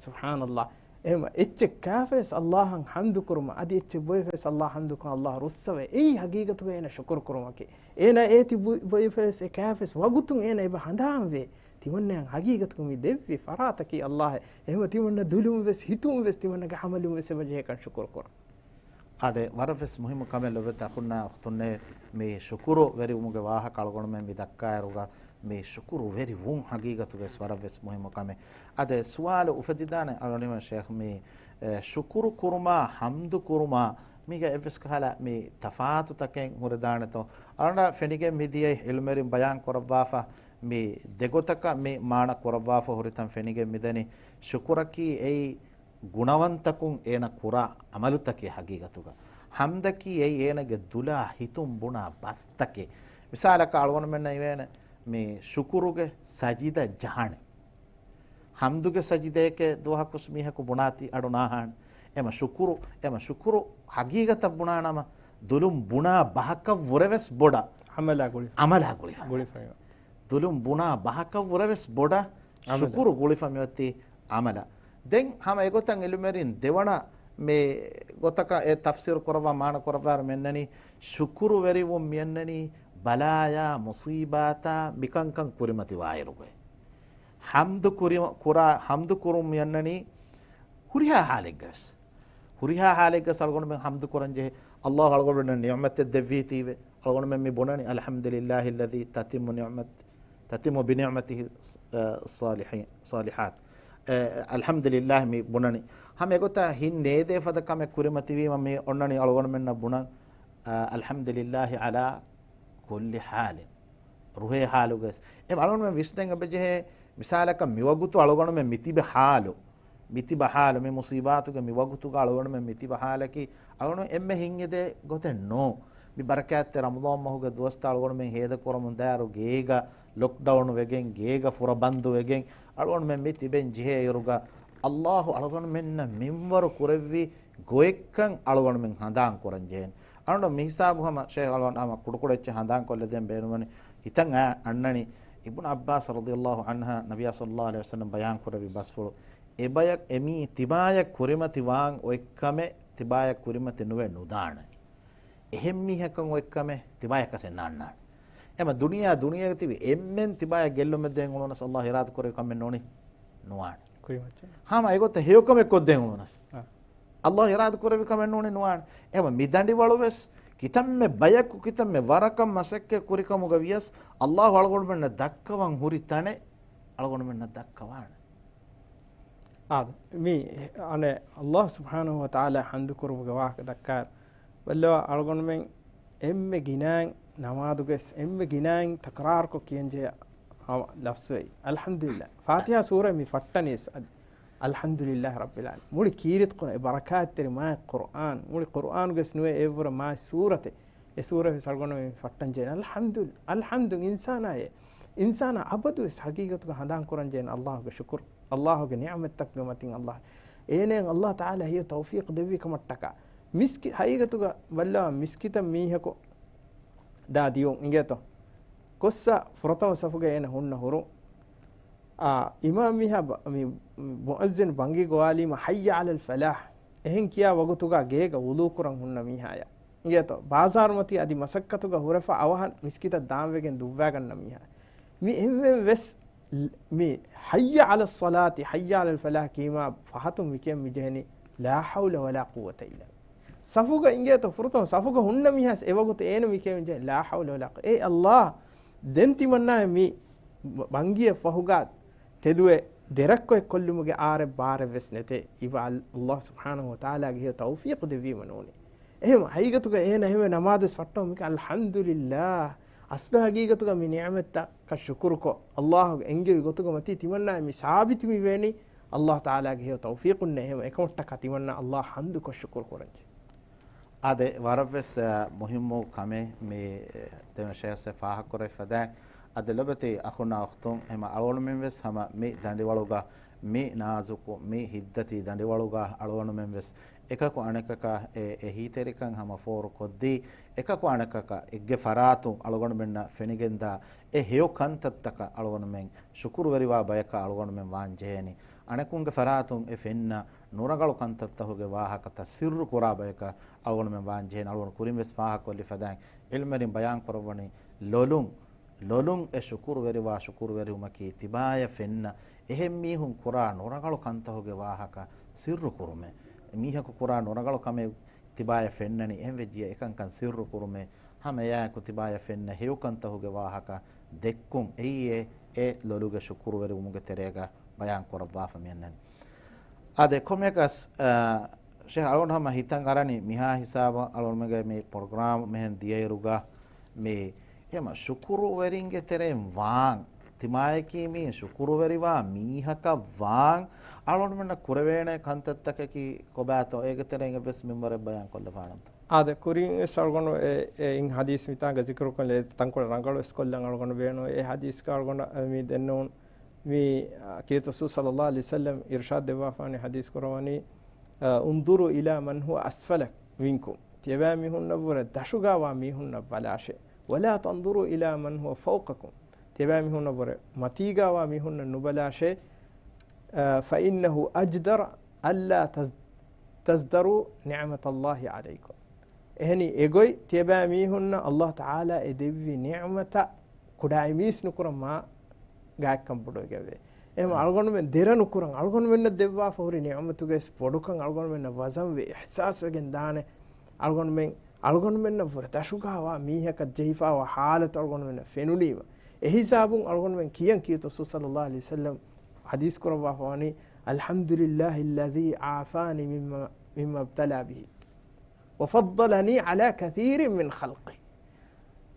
ސުބްޙާނައްލާހް. އެހެން އެއްޗެއް ކާފަވެސް އައްލާހަށް ޙަމްދު ކުރުމަށް، އަދި އެއްޗެއް ބޮއެފަވެސް އައްލާހަށް ޙަމްދު ކުރަން އައްލާހު ރުއްސަވޭ. އެއީ ޙަޤީޤަތުގަ އޭނަ ޝުކުރު ކުރުމަކީ. އޭނަ އޭތި ބު-، ބޮއެފަވެސް އެ ކާފަވެސް ވަގުތުން އޭނަ އެބަ ހަނދާންވޭ. ތިމަންނަޔަށް ޙަޤީޤަތުގަ މި ދެއްވި ފަރާތަކީ އައްލާހެއް. އެހެންވެ ތިމަންނަ ދުލުން ވެސް، ހިތުން ވެސް ތިމަންނަގެ ޢަމަލުން ވެސް އެބަ ޖެހޭކަން ޝުކުރު ކުރަން. އާދެ، ވަރަށްވެސް މުހިއްމު ކަމެއް ލޮބުވެތި އަޚުންނާ އުޚްތުންނޭ، މި ޝުކުރު ވެރިވުމުގެ ވާހަކަ އަޅުގަނޑުމެން މި ދައްކާއިރުގަ، މި ޝުކުރު ވެރިވުން ޙަޤީޤަތުގައި ވަރަށްވެސް މުހިއްމު ކަމެއް. އާދެ، ސުވާލު އުފެދިދާނެ އަޅުގަނޑުމެން ޝޭޚް މި، އެ، ޝުކުރު ކުރުމާ ޙަމްދު ކުރުމާ މީގަ އެއްވެސް ކަހަލަ މި ތަފާތުތަކެއް ހުރެދާނެތޯ؟ އަޅުގަނޑަށް ފެނިގެން މިދިޔައީ އިލްމުވެރިން ބަޔާން ކުރައްވާފަ މި ދެގޮތަކަށް މި މާނަ ކުރައްވާފަ ހުރިތަން ފެނިގެން މިދަނީ. ޝުކުރަކީ އެއީ ގުނަވަންތަކުން އޭނަ ކުރާ ޢަމަލުތަކެއް ޙަޤީޤަތުގަ. ޙަމްދަކީ އެއީ އޭނަގެ ދުލާ ހިތުން ބުނާ ބަސްތަކެއް. މިސާލަކަށް އަޅުގަނޑުމެންނަށް އިވޭނެ މި ޝުކުރުގެ ސަޖިދަ ޖަހަނެ. ޙަމްދުގެ ސަޖިދައެކޭ ދުވަހަކުސް މީހަކު ބުނާތީ އަޑު ނާހާނެ. އެމަ ޝުކުރު، އެމަ ޝުކުރު ޙަޤީޤަތަށް ބުނާނަމަ ދުލުން ބުނާ ބަހަކަށް ވުރެވެސް ބޮޑަށް ޢަމަލާ ގުޅި-، ޢަމަލާ ގުޅިފަ. ގުޅިފަ. ދުލުން ބުނާ ބަހަކަށް ވުރެވެސް ބޮޑަށް ޢަމަލާ. ޝުކުރު ގުޅިފަ މިއޮތީ ޢަމަލަށް. ދެން ހަމަ އެގޮތަށް އިލްމުވެރިން ދެވަނަ މި ގޮތަކަށް އެ ތަފްސީރު ކުރައްވާ މާނަ ކުރައްވާއިރު މިއަންނަނީ، ޝުކުރުވެރިވުން މިއަންނަނީ ބަލާޔާ މުޞީބާތާ މިކަންކަން ކުރިމަތިވާއިރުގައި. ޙަމްދު ކުރި-، ކުރާ، ޙަމްދު ކުރުން މިއަންނަނީ ހުރިހާ ޙާލެއްގަވެސް. ހުރިހާ ޙާލެއްގަސް އަޅުގަނޑުމެން ޙަމްދު ކުރަން ޖެހޭ. އައްލާހު އަޅުގަނޑުމެންނަށް ނިޢުމަތެއް ދެއްވީތީވެ. އަޅުގަނޑުމެން މި ބުނަނީ، الحمد لله الذي تتم نعمت-، تتم بنعمته، އަ، الصالحين، الصالحات. އަ، އަލްޙަމްދުލިއްލާހް މި ބުނަނީ. ހަމަ އެގޮތަށް ހިތް ނޭދޭ ފަދަ ކަމެއް ކުރިމަތިވީމަ މި އޮންނަނީ އަޅުގަނޑުމެންނަށް ބުނަން، އަ، الحمد لله على كل حال. ރުހޭ ޙާލުގަސް. އެ އަޅުގަނޑުމެން ވިސްނެން އެބަޖެހޭ، މިސާލަކަށް މިވަގުތު އަޅުގަނޑުމެން މިތިބި ޙާލު، މިތިބަ ޙާލު، މި މުޞީބާތުގެ މި ވަގުތުގަ އަޅުގަނޑުމެން މިތިބަ ޙާލަކީ، އަޅުގަނޑު އެންމެ ހިތް އެދޭ ގޮތެއް ނޫން. މި ބަރަކާތްތެރި ރަމަޟާން މަހުގެ ދުވަސްތައް އަޅުގަނޑުމެން ހޭދަކުރަމުން ދާއިރު ގޭގަ ލޮކްޑައުން ވެގެން، ގޭގަ ފުރަބަންދު ވެގެން، އަޅުގަނޑުމެން މި ތިބެން ޖެހޭ އިރުގަ، އައްލާހު އަޅުގަނޑުމެންނަށް މިންވަރު ކުރެއްވި ގޮތްކަން އަޅުގަނޑުމެން ހަނދާން ކުރަން ޖެހޭނެ. އަޅުގަނޑު މި ހިސާބު ހަމަ ޝޭޚް އަޅުގަނޑު ހަމަ ކުޑަކުޑަ އެއްޗެއް ހަނދާން ކޮށްލަދޭން ބޭނުމަނި ހިތަށް އަ-، އަންނަނީ އިބްނު ޢައްބާސް ރަޟިޔަﷲ ޢަންހާ ނަބިއްޔާ ޞައްލަﷲ ޢަލައިހި ވަސައްލަމް ބަޔާން ކުރެއްވި ބަސްފުޅު. އެބަޔަށް އެމީ ތިބާޔަށް ކުރިމަތި ވާން އޮތްކަމެއް ތިބާޔަށް ކުރިމަތި ނުވެ ނުދާނެ. އެހެން މީހަކަށް އޮތްކަމެއް ތިބާޔަކަށް ނާންނާނެ. އެމަ ދުނިޔާ ދުނިޔޭގަ ތިބި އެންމެން ތިބާޔަށް ގެއްލުމެއް ދޭން އުޅުނަސް ﷲ އިރާދަ ކުރެވި ކަމެއް ނޫނީ ނުވާނެ. ކުރިމައްޗަށް. ހަމަ އެގޮތަށް ހެޔޮކަމެއް ކޮށްދޭން އުޅުނަސް. އާ. ﷲ އިރާދަ ކުރެވި ކަމެއް ނޫނީ ނުވާނެ. އެމަ މި ދަނޑިވަޅު ވެސް ކިތަންމެ ބަޔަކު ކިތަންމެ ވަރަކަށް މަސައްކަތް ކުރިކަމުގަ ވިޔަސް ﷲ އަޅުގަނޑުމެންނަށް ދައްކަވަން ހުރި ތަނެއް އަޅުގަނޑުމެންނަށް ދައްކަވާނެ. އާދެ، މި އަނެއް ﷲ ސުބްޙާނަހޫ ވަތަޢާލާ ޙަމްދު ކުރުމުގެ ވާހަކަ ދައްކާ ބައްލަވާ އަޅުގަނޑުމެން އެންމެ ގިނައިން ނަމާދުގައި އެންމެ ގިނައިން ތަކްރާރުކޮށް ކިޔަންޖެހޭ ހަމަ ލަފްޒު އެއީ އަލްޙަމްދުލިއްލާ. ފާތިޙާ ސޫރަ މި ފައްޓަނީސް އަދި އަލްޙަމްދުލިއްލާހި ރައްބިލް ޢާލަމީން. މުޅި ކީރިތި ޤުރްއާން އެ ބަރަކާތްތެރި މާތް ޤުރްއާން، މުޅި ޤުރްއާނުގައި ނުވޭ އެއްވުރެ މާތް ސޫރަތެއް. އެ ސޫރަ ވެސް އަޅުގަނޑު މި ފައްޓަން ޖެހޭނެ. އަލްޙަމްދު، އަލްޙަމްދު އިންސާނާއޭ. އިންސާނާ އަބަދުވެސް ޙަޤީޤަތުގަ ހަނދާން ކުރަން ޖެހޭނެ ﷲގެ ޝުކުރު. ﷲގެ ނިޢުމަތްތަކުގެ މަތިން ﷲ. އޭނައަށް ﷲ ތަޢާލާ ހެޔޮ ތައުފީޤު ދެއްވި ކަމަށްޓަކާ. މިސްކި-، ޙަޤީޤަތުގަ ބައްލަވާ މިސްކިތަށް މީހަކު ދާ ދިޔުން އިނގޭތޯ. ކޮއްސަ ފުރަތަމަ ސަފުގަ އޭނަ ހުންނަ ހުރުން. އާ، އިމާމް މީހާ ބަ-، މި މުއައްޒިން ބަންގި ގޮވާލީމަ ޙައްޔަ ޢަލަލް ފަލާޙް އެހެން ކިޔާ ވަގުތުގަ ގޭގަ ވުޟޫ ކުރަން ހުންނަ މީހާޔަށް. އިނގޭތޯ، ބާޒާރުމަތީ އަދި މަސައްކަތުގަ ހުރެފަ އަވަހަށް މިސްކިތަށް ދާންވެގެން ދުއްވާގަންނަ މީހާ. މި އެންމެން ވެސް ލް-، މި ޙައްޔަ ޢަލައްޞަލާތި، ޙައްޔަ ޢަލަލް ފަލާޙް ކީމާ ފަހަތުން މިކިޔަން މިޖެހެނީ ލާ ޙައުލަ ވަލާ ޤުއްވަތަ އިއްލާ ބިﷲ. ސަފުގަ އިނގޭތޯ ފުރަތަމަ ސަފުގަ ހުންނަ މީހާސް އެވަގުތު އޭނަ މިކިޔަން މިޖެހެނީ ލާ ޙައުލަ ވަލާ ޤުއްވަ-، އޭ ﷲ، ދެން ތިމަންނާ މި ބަންގިއަށް ފަހުގަ ތެދުވެ ދެރައްކޮއެއް ކޮށްލުމުގެ އާރެއް ބާރެއް ވެސް ނެތޭ. އިބަ ﷲ ސުބްޙާނަހޫ ވަތަޢާލާގެ ހެޔޮ ތައުފީޤު ދެއްވީމަ ނޫނީ. އެހެން ޙަޤީޤަތުގަ އޭނަ އެހެންވެ ނަމާދުވެސް ފައްޓަމުން މިކަން އަލްޙަމްދުލިއްލާހް. އަސްލު ޙަޤީޤަތުގަ މި ނިޢުމަތްތަކަށް ޝުކުރުކޮށް، ﷲ އެންގެވި ގޮތުގަ މަތީ ތިމަންނާ މި ސާބިތު މިވޭނީ ﷲ ތަޢާލާގެ ހެޔޮ ތައުފީޤުންނޭ. އެހެން އެކަމަށްޓަކާ ތިމަންނާ ﷲ ޙަމްދުކޮށް ޝުކުރު ކުރަންޖެ. އާދެ، ވަރަށްވެސް، އަ، މުހިއްމު ކަމެއް މި، އެ، ދެން ޝޭޚް ފާހަގަކުރެވި ފަދައިން. އަދި ލޮބެތި އަޚުންނާ އުޚްތުން، ހަމަ އަޅުގަނޑުމެން ވެސް ހަމަ މި ދަނޑިވަޅުގަ، މި ނާޒުކު، މި ހިތްދަތި ދަނޑިވަޅުގަ އަޅުގަނޑުމެން ވެސް އެކަކު އަނެކަކަށް އެ އެހީތެރިކަން ހަމަ ފޯރުކޮށްދީ، އެކަކު އަނެކަކަށް އެއްގެ ފަރާތުން އަޅުގަނޑުމެންނަށް ފެނިގެންދާ އެ ހެޔޮ ކަންތައްތަކަށް އަޅުގަނޑުމެން ޝުކުރުވެރިވާ ބަޔަކަށް އަޅުގަނޑުމެން ވާން ޖެހޭނީ. އަނެކުންގެ ފަރާތުން އެ ފެންނަ ނުރަނގަޅު ކަންތައްތަކުގެ ވާހަކަތައް ސިއްރު ކުރާ ބަޔަކަށް އަޅުގަނޑުމެން ވާން ޖެހޭނެ. އަޅުގަނޑު ކުރިން ވެސް ފާހަގަކޮށްލި ފަދައިން ޢިލްމުވެރިން ބަޔާން ކުރައްވަނީ ލޮލުން، ލޮލުން އެ ޝުކުރުވެރިވާ ޝުކުރުވެރިވުމަކީ ތިބާޔަށް ފެންނަ އެހެން މީހުން ކުރާ ނުރަނގަޅު ކަންތަކުގެ ވާހަކަ ސިއްރު ކުރުމޭ. މީހަކު ކުރާ ނުރަނގަޅު ކަމެއް ތިބާޔަށް ފެންނަނީ އެހެން ވެއްޖިއްޔާ އެކަންކަން ސިއްރު ކުރުމޭ. ހަމަ އެއާއެކު ތިބާޔަށް ފެންނަ ހެޔޮ ކަންތަކުގެ ވާހަކަ ދެއްކުން އެއީ އެ، އެ ލޮލުގެ ޝުކުރުވެރިވުމުގެ ތެރޭގަ ބަޔާން ކުރައްވާފަ މިއަންނަނީ. އާދެ، ކޮންމެއަކަސް، އަ، ޝޭޚް އަޅުގަނޑު ހަމަ ހިތަށް އަރަނީ މިހާ ހިސާބަށް އަޅުގަނޑުމެންގެ މި ޕްރޮގްރާމް މިހެން ދިޔައިރުގަ މި ހަމަ ޝުކުރުވެރިންގެ ތެރެއިން ވާން، ތިމާޔަކީ މީ ޝުކުރުވެރިވާ މީހަކަށް ވާން، އަޅުގަނޑުމެންނަށް ކުރެވޭނެ ކަންތައްތަކަކީ ކޮބާތޯ؟ އޭގެ ތެރެއިން އެއްވެސް މިންވަރެއް ބަޔާން ކޮށްލަފާނަންތަ؟ އާދެ، ކުރިން ވެސް އަޅުގަނޑު އެ، އެ އިން ޙަދީޘް މިތާނގަ ޒިކުރުކޮށްލެވޭ ތަންކޮޅެއް ރަނގަޅު ވެސް ކޮށްލަން އަޅުގަނޑު ބޭނުން. އެ ޙަދީޘްގަ އަޅުގަނޑަށް މި ދެންނެވުނު މި، އާ، ކީރިތި ރަސޫލު ޞައްލައްލާހު ޢަލައިހި ވަސައްލަމް އިރުޝާދު ދެއްވާފާނެ ޙަދީޘް ކުރައްވަނީ، އާ، انظروا إلى من هو أسفل منكم. ތިޔަބައިމީހުންނަށްވުރެ ދަށުގަވާ މީހުންނަށް ބަލާށޭ. ولا تنظروا إلى من هو فوقكم. ތިޔަބައިމީހުންނަށްވުރެ މަތީގަވާ މީހުންނަށް ނުބަލާށޭ. އާ، فإنه أجدر ألا تز-، تزدروا نعمة الله عليكم. އެހެނީ އެގޮތް ތިޔަބައިމީހުންނަށް ﷲ ތަޢާލާ އެ ދެއްވި ނިޢުމަތަށް ކުޑައިމީސް ނުކުރަން މާ ގާތްކަން ބޮޑުވެގެންވޭ. އެހެން އަޅުގަނޑުމެން ދެރަ ނުކުރަން، އަޅުގަނޑުމެންނަށް ދެއްވާފަ ހުރި ނިޢުމަތުގެ ވެސް ބޮޑުކަން އަޅުގަނޑުމެންނަށް ވަޒަންވެ އިޙްސާސްވެގެން ދާނެ. އަޅުގަނޑުމެން، އަޅުގަނޑުމެންނަށް ވުރެ ދަށުގަވާ މީހަކަށް ޖެހިފައިވާ ޙާލަތު އަޅުގަނޑުމެންނަށް ފެނުނީމަ. އެ ޙިސާބުން އަޅުގަނޑުމެން ކިޔަން ކީރިތި ރަސޫލު ޞައްލައްލާހު ޢަލައިހި ވަސައްލަމް ޙަދީޘް ކުރައްވާފަ ވަނީ، الحمد لله الذي عافاني مما، مما ابتلى به. وفضلني على كثير من خلقه.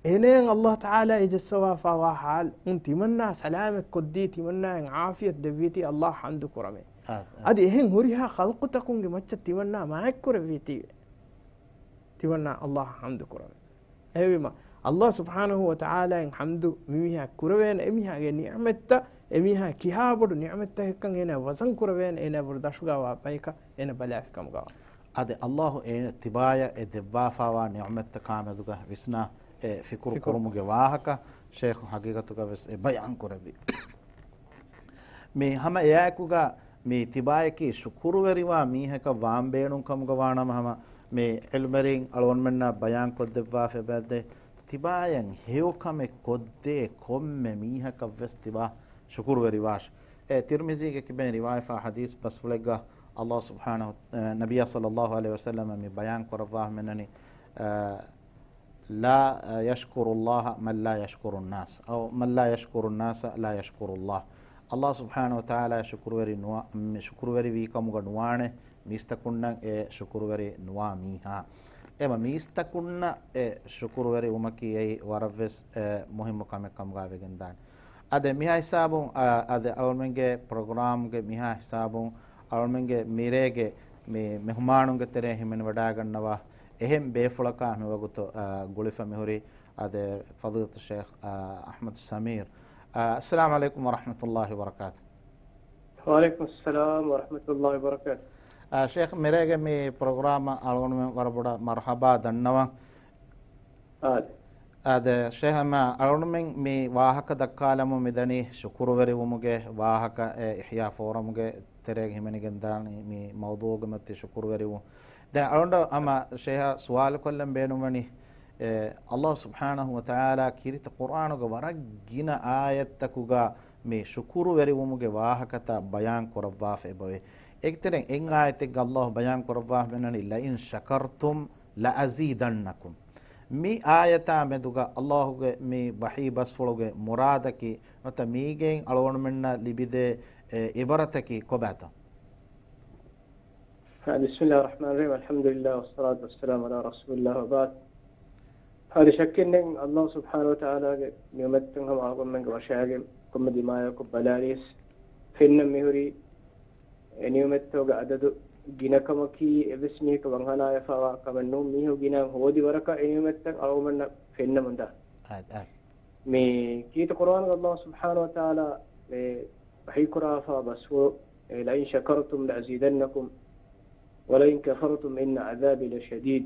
އޭނައަށް ﷲ ތަޢާލާ އެ ޖައްސަވާފައިވާ ޙާލުން ތިމަންނާ ސަލާމަތް ކޮށްދީ، ތިމަންނާއަށް ޢާފިޔަތު ދެއްވީތީ ﷲ ޙަމްދު ކުރަމޭ. އާ، އާ. އަދި އެހެން ހުރިހާ ޚަލްޤުތަކުންގެ މައްޗަށް ތިމަންނާ މާތްކުރެއްވީތީވެ. ތިމަންނާ ﷲ ޙަމްދު ކުރަމޭ. އެހެންވީމަ، ﷲ ސުބްޙާނަހޫ ވަތަޢާލާއަށް ޙަމްދު މިމީހާ ކުރެވޭނެ، އެމީހާގެ ނިޢުމަތްތައް، އެމީހާ ކިހާ ބޮޑު ނިޢުމަތްތަކެއްކަން އޭނާ ވަޒަން ކުރެވޭނެ، އޭނާ ބޮޑު ދަށުގަވާ ބަޔަކަށް އޭނަ ބަލާފި ކަމުގަވާ. އާދެ، އައްލާހު އެ ތިބާޔަށް އެ ދެއްވާފާވާ ނިޢުމަތްތަކާމެދުގަ ވިސްނާ އެ ފިކުރު ފިކުރު. ކުރުމުގެ ވާހަކަ ޝޭޚު ހަގީގަތުގަ ވެސް އެ ބަޔާން ކުރެއްވި. މި ހަމަ އެއާއެކުގަ މި ތިބާޔަކީ ޝުކުރުވެރިވާ މީހަކަށް ވާން ބޭނުން ކަމުގަ ވާނަމަ، ހަމަ މި ޢިލްމެރީން އަޅުގަނޑުމެންނަށް ބަޔާން ކޮށްދެއްވާފަ އެބައެއް، ތިބާޔަށް ހެޔޮކަމެއް ކޮށްދޭ ކޮންމެ މީހަކަށް ވެސް ތިބާ ޝުކުރުވެރިވާށި. އެ ތިރްމިޒީގެ ކިބައިން ރިވާޔަތްވާ ޙަދީޘް ބަސްފުޅެއްގަ އައްލާހު ސުބްޙާނަހު، އެ، ނަބިއްޔާ ޞައްލައްލާހު ޢަލައިހި ވަސައްލަމަ މި ބަޔާން ކުރައްވާފަ މިނަނީ، އެ، لا يشكر الله من لا يشكر الناس، أو من لا يشكر الناس لا يشكر الله. އައްލާހު ސުބްޙާނަހު ވަތަޢާލާ ޝުކުރުވެރި ނުވާ، މި ޝުކުރުވެރިވީ ކަމުގަ ނުވާނެ މީސްތަކުންނަށް އެ ޝުކުރުވެރި ނުވާ މީހާ. އެމަ މީސްތަކުންނަށް އެ ޝުކުރުވެރި ވުމަކީ އެއީ ވަރަށްވެސް އެ މުހިއްމު ކަމެއް ކަމުގަ ވެގެންދާނެ. އަދެ މިހާ ހިސާބުން، އަ، އަދެ އަޅުމެންގެ ޕްރޮގްރާމްގެ މިހާ ހިސާބުން އަޅުމެންގެ މިރޭގެ މި މެހުމާނުންގެ ތެރޭ ހިމެނިވަޑާގަންނަވާ އެހެން ބޭފުޅަކާ މިވަގުތު، އަ، ގުޅިފަ މިހުރި އަދެ ފަޟީލަތު ޝޭޚް، އަ، އަޙްމަދު ސަމީރް. އަ، އައްސަލާމު ޢަލައިކުމް ވަރަޙްމަތުﷲ ވަބަރަކާތު. ވަޢަލައިކުމުއްސަލާމް ވަރަޙްމަތުﷲ ވަބަރަކާތު. އަ، ޝޭޚް، މިރޭގެ މި ޕްރޮގްރާމަށް އަޅުގަނޑުމެން ވަރަށް ބޮޑަށް މަރުޙަބާ ދަންނަވަން. އާދެ. އާދެ، ޝޭޚް، ހަމަ އަޅުގަނޑުމެން މި ވާހަކަ ދައްކާލަމުން މިދަނީ ޝުކުރުވެރިވުމުގެ ވާހަކަ، އެ އިޙްޔާ ފޯރަމްގެ ތެރޭގަ ހިމެނިގެންދާނީ މި މައުޟޫޢުގެ މައްޗަށް ޝުކުރުވެރިވުން. ދެން އަޅުގަނޑަށް ހަމަ ޝޭޚަށް ސުވާލު ކޮށްލަން ބޭނުންވަނީ، އެ، އައްލާހު ސުބްޙާނަހު ވަތަޢާލާ ކީރިތި ޤުރްއާނުގެ ވަރަށް ގިނަ އާޔަތްތަކުގަ މި ޝުކުރުވެރިވުމުގެ ވާހަކަތައް ބަޔާން ކުރައްވާފަ އެބަވޭ. އޭގެތެރެއިން އެއް އާޔަތެއްގަ އައްލާހު ބަޔާން ކުރައްވާފަ މިނަނީ، لئن شكرتم لأزيدنكم. މި އާޔަތާ މެދުގަ އައްލާހުގެ މި ވަޙީ ބަސްފުޅުގެ މުރާދަކީ ނުވަތަ މީގެއިން އަޅުގަނޑުމެންނަށް ލިބިދޭ، އެ، އިބްރަތަކީ ކޮބާތޯ؟ بسم الله الرحمن الرحيم. الحمد لله والصلاة والسلام على رسول الله وبعد. އަދި ޝައްކެއް ނެތް، އައްލާހު ސުބްޙާނަހު ވަތަޢާލާގެ ނިޢުމަތްތައް ހަމަ އަޅުގަނޑުމެންގެ ވަށާގެން ކޮންމެ ދިމާޔަކު ބަލާލިޔަސް ފެންނަން މިހުރީ، އެ ނިޢުމަތްތަކުގެ އަދަދު ގިނަކަމަކީ އެއްވެސް މީހަކަށް ވަންހަނާވެފައިވާ ކަމެއް ނޫން. މީހަކު ގިނައިން ހޯދި ވަރަކަށް އެ ނިޢުމަތްތައް އަޅުގަނޑުމެންނަށް ފެންނަމުންދާ. އާދެ، އާދެ. މި ކީރިތި ޤުރްއާނުގަ އައްލާހު ސުބްޙާނަހު ވަތަޢާލާ އެ ވަޙީކުރާފަ ބަސްފުޅު، އެ، لئن شكرتم لأزيدنكم ولئن كفرتم إن عذابي لشديد.